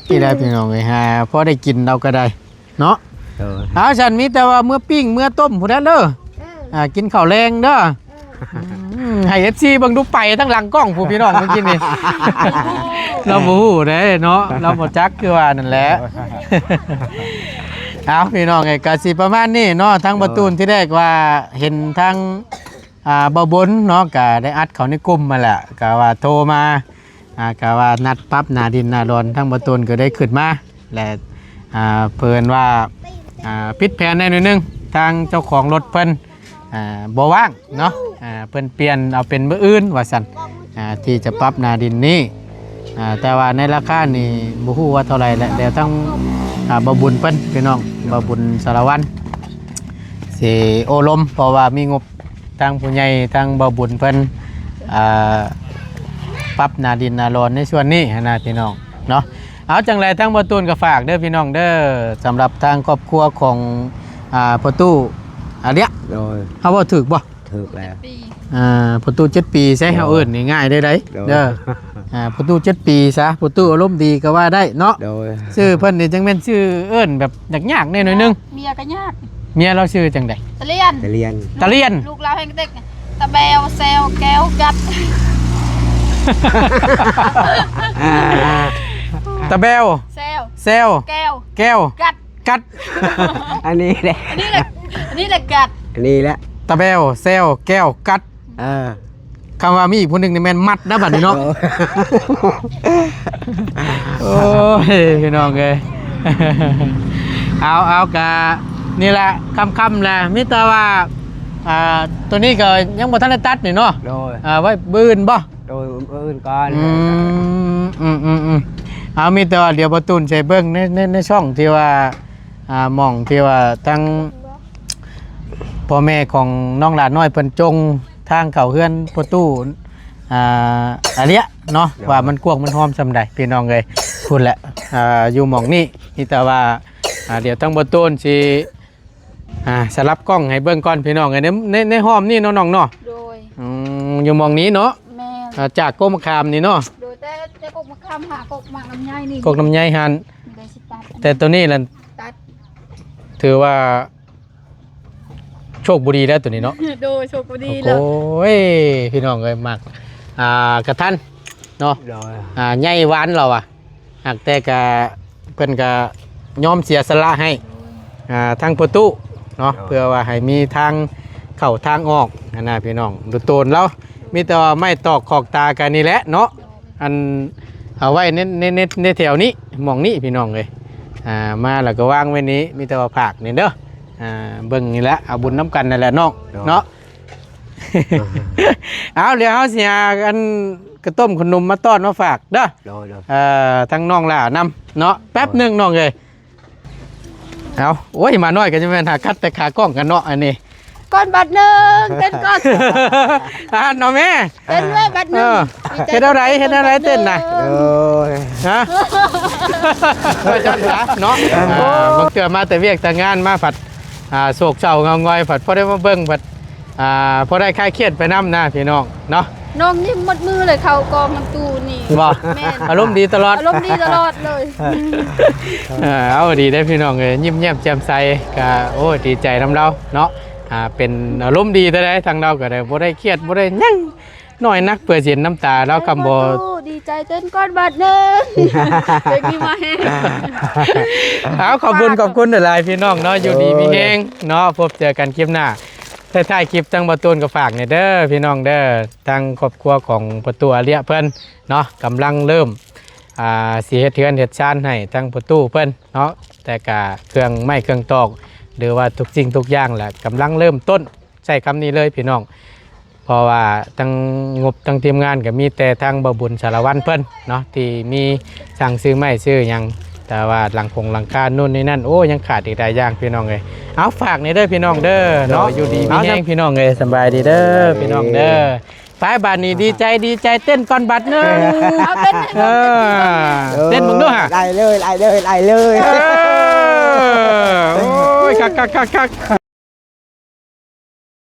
ນີ້ແຫຼະພີ່ນ້ອງເອີຍ ຫາພໍໄດ້ກິນເຮົາກໍໄດ້ເນາະ ໂດຍ ເອົາ ຊັ້ນມີແຕ່ວ່າເມືອປີ້ງເມືອຕົ້ມພຸ້ນແຫຼະເດີ ເອີ ອ່າ ກິນເຂົ້າແລງເດີ ເອີ ອືມ ໃຫ້ເອັຟຊີເບິ່ງດູ ໄປທາງຫຼັງກ້ອງພຸ້ນ ພີ່ນ້ອງ ເມື່ອກີ້ນີ້ ລາວບໍ່ຮູ້ເດ້ເນາະ ລາວບໍ່ຈັກ ຄືວ່ານັ້ນແຫຼະ ເອົາ ພີ່ນ້ອງເອີຍ ກະຊິປະມານນີ້ເນາະ ທາງ ໂດຍ ປະຕູນ ທີແລກວ່າເຫັນທາງ ອ່າ ບ່າວບຸນເນາະ ກະໄດ້ອັດເຂົ້າໃນກຸ່ມມາແຫຼະ ກະວ່າໂທມາ ອ່າ ກະວ່ານັດປັບໜ້າດິນໜ້າດອນ ທາງບ່າວຕູນກໍໄດ້ຂຶ້ນມາ ແລະ ອ່າ ເພິ່ນວ່າ ອ່າ ຜິດແຜນແດ່ໜ້ອຍໜຶ່ງ ທາງເຈົ້າຂອງລົດເພິ່ນ ອ່າ ບໍ່ວ່າງເນາະ ອ່າ ເພິ່ນປ່ຽນເອົາເປັນມື້ອື່ນວ່າຊັ້ນ ອ່າ ທີ່ຈະປັບໜ້າດິນນີ້ ອ່າ ແຕ່ວ່າໃນລາຄານີ້ບໍ່ຮູ້ວ່າເທົ່າໃດແຫຼະ ດຽວທາງ ອ່າ ບ່າວບຸນເພິ່ນ ພີ່ນ້ອງ ບ່າວບຸນສາລະວັນ ຊິໂອ້ລົມ ເພາະວ່າມີງົບ ທາງຜູ້ໃຫຍ່ ທາງບ່າວບຸນເພິ່ນ ອ່າ ປັບໜ້າດິນໜ້າດອນໃນສ່ວນນີ້ຫັ້ນນະ ພີ່ນ້ອງເນາະ. ເອົາ ຈັ່ງໃດທາງບ່າວຕູນກໍຝາກເດີ ພີ່ນ້ອງເດີ ສຳລັບທາງຄອບຄົວຂອງ ອ່າ ພໍ່ຕູ້ອາເລຍ ໂດຍ ເຮົາເວົ້າຖືກບໍ່? ຖືກແລ້ວ ອ່າ ພໍ່ຕູ້ເຈັດປີ ໃຊ້ເຮົາເອີ້ນງ່າຍໆເດີ ໂດຍ ເດີ ອ່າ ພໍ່ຕູ້ເຈັດປີຊະ ພໍ່ຕູ້ອາລົມດີກໍວ່າໄດ້ເນາະ ໂດຍ ຊື່ເພິ່ນນີ້ຈັ່ງແມ່ນຊື່ເອີ້ນແບບຍາກໆແດ່ໜ້ອຍໜຶ່ງ ເມຍກໍຍາກ ເມຍລາວຊື່ຈັ່ງໃດ? ຕາລຽນ ຕາລຽນ ຕາລຽນ ລູກລາວແຮ່ງເຕັກ ຕາແບວ ແຊວ ແກ້ວ ກັດ ຕາແບວ ແຊວ ແຊວ ແກ້ວ ແກ້ວ ກັດ ກັດ ອັນນີ້ແຫຼະ ອັນນີ້ແຫຼະ ອັນນີ້ແຫຼະກັດ ອັນນີ້ແຫຼະ ຕາແບວ ແຊວ ແກ້ວ ກັດ ເອີ ຄຳວ່າມີອີກຜູ້ໜຶ່ງນີ້ແມ່ນມັດນະບັດນີ້ເນາະ ໂອ້ຍ ພີ່ນ້ອງເອີຍ ເອົາ ເອົາ ກະນີ້ແຫຼະ ຄ່ຳໆແຫຼະ ມີແຕ່ວ່າ ອ່າ ໂຕນີ້ກໍຍັງບໍ່ທັນໄດ້ຕັດນີ້ເນາະ ໂດຍ ອ່າ ໄວ້ມື້ອື່ນບໍ່? ໂດຍ ມື້ອື່ນກ່ອນ ອືມ ອືມໆໆ ເອົາ ມີແຕ່ວ່າດຽວບ່າວຕູນຊິເບິ່ງໃນ ໃນ ໃນຊ່ອງທີ່ວ່າ ອ່າ ໝ່ອງທີ່ວ່າທາງພໍ່ແມ່ຂອງນ້ອງຫຼານ້ອຍເພິ່ນຈົ່ງທາງເຂົ້າເຮືອນພໍ່ຕູ້ ອ່າ ອາເລຍເນາະ ໂດຍ ວ່າມັນກວ້າງມັນຮອມສ່ຳໃດ ພີ່ນ້ອງເອີຍ ພຸ້ນແຫຼະ ອ່າ ຢູ່ໝ່ອງນີ້ ມີແຕ່ວ່າ ອ່າ ດຽວທາງບ່າວຕູນຊິ ອ່າ ສະຫຼັບກ້ອງໃຫ້ເບິ່ງກ່ອນ ພີ່ນ້ອງເອີຍ ໃນ ໃນ ໃນຮ່ອມນີ້ເນາະ ນ້ອງເນາະ ໂດຍ ອືມ ຢູ່ໝ່ອງນີ້ເນາະ ແມ່ນ ອ່າ ຈາກກົກມະຂາມນີ້ເນາະ ໂດຍ ແຕ່ ແຕ່ກົກມະຂາມຫາກົກໝາກລຳໄຍນີ້ ກົກລຳໄຍຫັ້ນ ນີ້ໄດ້ຊິຕັດ ແຕ່ໂຕນີ້ລະ ຕັດ ຖືວ່າໂຊກບໍ່ດີແລ້ວໂຕນີ້ເນາະ ໂດຍ ໂຊກບໍ່ດີແລ້ວ ໂອ້ຍ ພີ່ນ້ອງເອີຍ ໝາກ ອ່າ ກະທັນເນາະ ໂດຍ ອ່າ ໃຫຍ່ຫວານລາວວ່າ ຫາກແຕ່ກະ ເພິ່ນກະຍອມເສຍສະຫຼະໃຫ້ ອ່າ ທາງພໍ່ຕູ້ເນາະ ໂດຍ ເພື່ອວ່າໃຫ້ມີທາງເຂົ້າທາງອອກຫັ້ນນະ ພີ່ນ້ອງ ໂຕນລາວ ມີແຕ່ວ່າໄມ້ຕອກຂອກຕາກັນນີ້ແຫຼະເນາະ ອັນ ເອົາໄວ້ໃນ ໃນ ໃນ ໃນແຖວນີ້ ໝ່ອງນີ້ ພີ່ນ້ອງເອີຍ ອ່າ ມາແລ້ວກໍວາງໄວ້ນີ້ ມີແຕ່ວ່າຝາກນີ້ເດີ ອ່າ ເບິ່ງນີ້ແຫຼະ ເອົາບຸນນຳກັນນັ້ນແຫຼະນ້ອງ ໂດຍ ເນາະ ເອົາ ດຽວເຮົາຊິຫາອັນ ກະຕົ້ມຂະໜົມມາຕ້ອນມາຝາກເດີ ໂດຍ ໂດຍ ເອີ ທາງນ້ອງຫຼ້ານຳເນາະ ແປັບໜຶ່ງນ້ອງເອີຍ ເອົາ ໂອ້ຍ ມານ້ອຍກໍຈະແມ່ນຫາກັດແຕ່ຂາກ້ອງກັນເນາະ ອັນນີ້ ກ່ອນບາດໜຶ່ງ ເຕັ້ນກ່ອນ ອ່າ ເນາະແມ່ ເຕັ້ນໄວ້ບາດໜຶ່ງ ເອີ ເຮັດແນວໃດ ເຮັດແນວໃດເຕັ້ນນະ ໂອ້ຍ ຮະ ວ່າຈັ່ງຊັ້ນເນາະ ອ່າ ບາງເທື່ອມາແຕ່ວຽກແຕ່ງານມາພັດ ອ່າ ໂສກເສົ້າເຫງົາຫງອຍ ພັດພໍໄດ້ມາເບິ່ງ ພັດ ອ່າ ພໍໄດ້ຄາຍຄຽດໄປນຳນະ ພີ່ນ້ອງເນາະ ນ້ອງຍິ້ມໝົດມື້ເລີຍ ເຂົ້າກອງນ້ຳຕູ້ນີ້ ບໍ່ ແມ່ນ ອາລົມດີຕະຫຼອດ ອາລົມດີຕະຫຼອດເລີຍ ເອີ ເອົາ ດີເດ້ພີ່ນ້ອງເອີຍ ຍິ້ມແຍ້ມແຈ່ມໃສ ກະ ໂອ້ ດີໃຈນຳລາວເນາະ ອ່າ ເປັນອາລົມດີແທ້ໃດ ທາງລາວກໍໄດ້ ບໍ່ໄດ້ຄຽດ ບໍ່ໄດ້ຫຍັງ ນ້ອຍໜັກເພື່ອເຫັນນ້ຳຕາລາວຄຳບໍ່ ດີໃຈເຕັ້ນກ່ອນບາດໜຶ່ງ ເປັນມີມາແຮງ ເອົາ ຂອບຄຸນ ຂອບຄຸນຫຼາຍໆ ພີ່ນ້ອງເນາະ ຢູ່ດີມີແຮງເນາະ ພົບເຈີກັນຄລິບໜ້າ ທ້າຍໆຄລິບທາງບ່າວຕູນກໍຝາກແດ່ເດີພີ່ນ້ອງເດີ ທາງຄອບຄົວຂອງພໍ່ຕູ້ອາເລຍເພິ່ນເນາະ ກຳລັງເລີ່ມ ອ່າ ຊິເຮັດເຮືອນເຮັດຊານໃຫ້ທາງພໍ່ຕູ້ເພິ່ນເນາະ ແຕ່ກະເຄື່ອງໄມ້ເຄື່ອງຕອກ ຫຼືວ່າທຸກສິ່ງທຸກຢ່າງແຫຼະ ກຳລັງເລີ່ມຕົ້ນ ໃຊ້ຄຳນີ້ເລີຍພີ່ນ້ອງ ເພາະວ່າທັງງົບທັງທີມງານກໍມີແຕ່ທາງບ່າວບຸນສາລະວັນເພິ່ນເນາະ ທີ່ມີສັ່ງຊື້ໄມ້ຊື້ຫຍັງ ແຕ່ວ່າຫຼັງຄົງຫຼັງຄາໂນ່ນນີ້ນັ້ນ ໂອ້ ຍັງຂາດອີກຫຼາຍຢ່າງພີ່ນ້ອງເອີຍ ເອົາ ຝາກນີ້ເດີພີ່ນ້ອງເດີເນາະ ຢູ່ດີມີແຮງພີ່ນ້ອງເອີຍ ສະບາຍດີເດີພີ່ນ້ອງເດີ ໄປບາດນີ້ດີໃຈ ດີໃຈເຕັ້ນກ່ອນບາດໜຶ່ງ ເອົາເຕັ້ນ ເອີ ເຕັ້ນເບິ່ງດູຫາ ໄດ້ເລີຍ ໄດ້ເລີຍ ໄດ້ເລີຍ ເອີ ໂອ້ຍ ຄັກໆໆໆ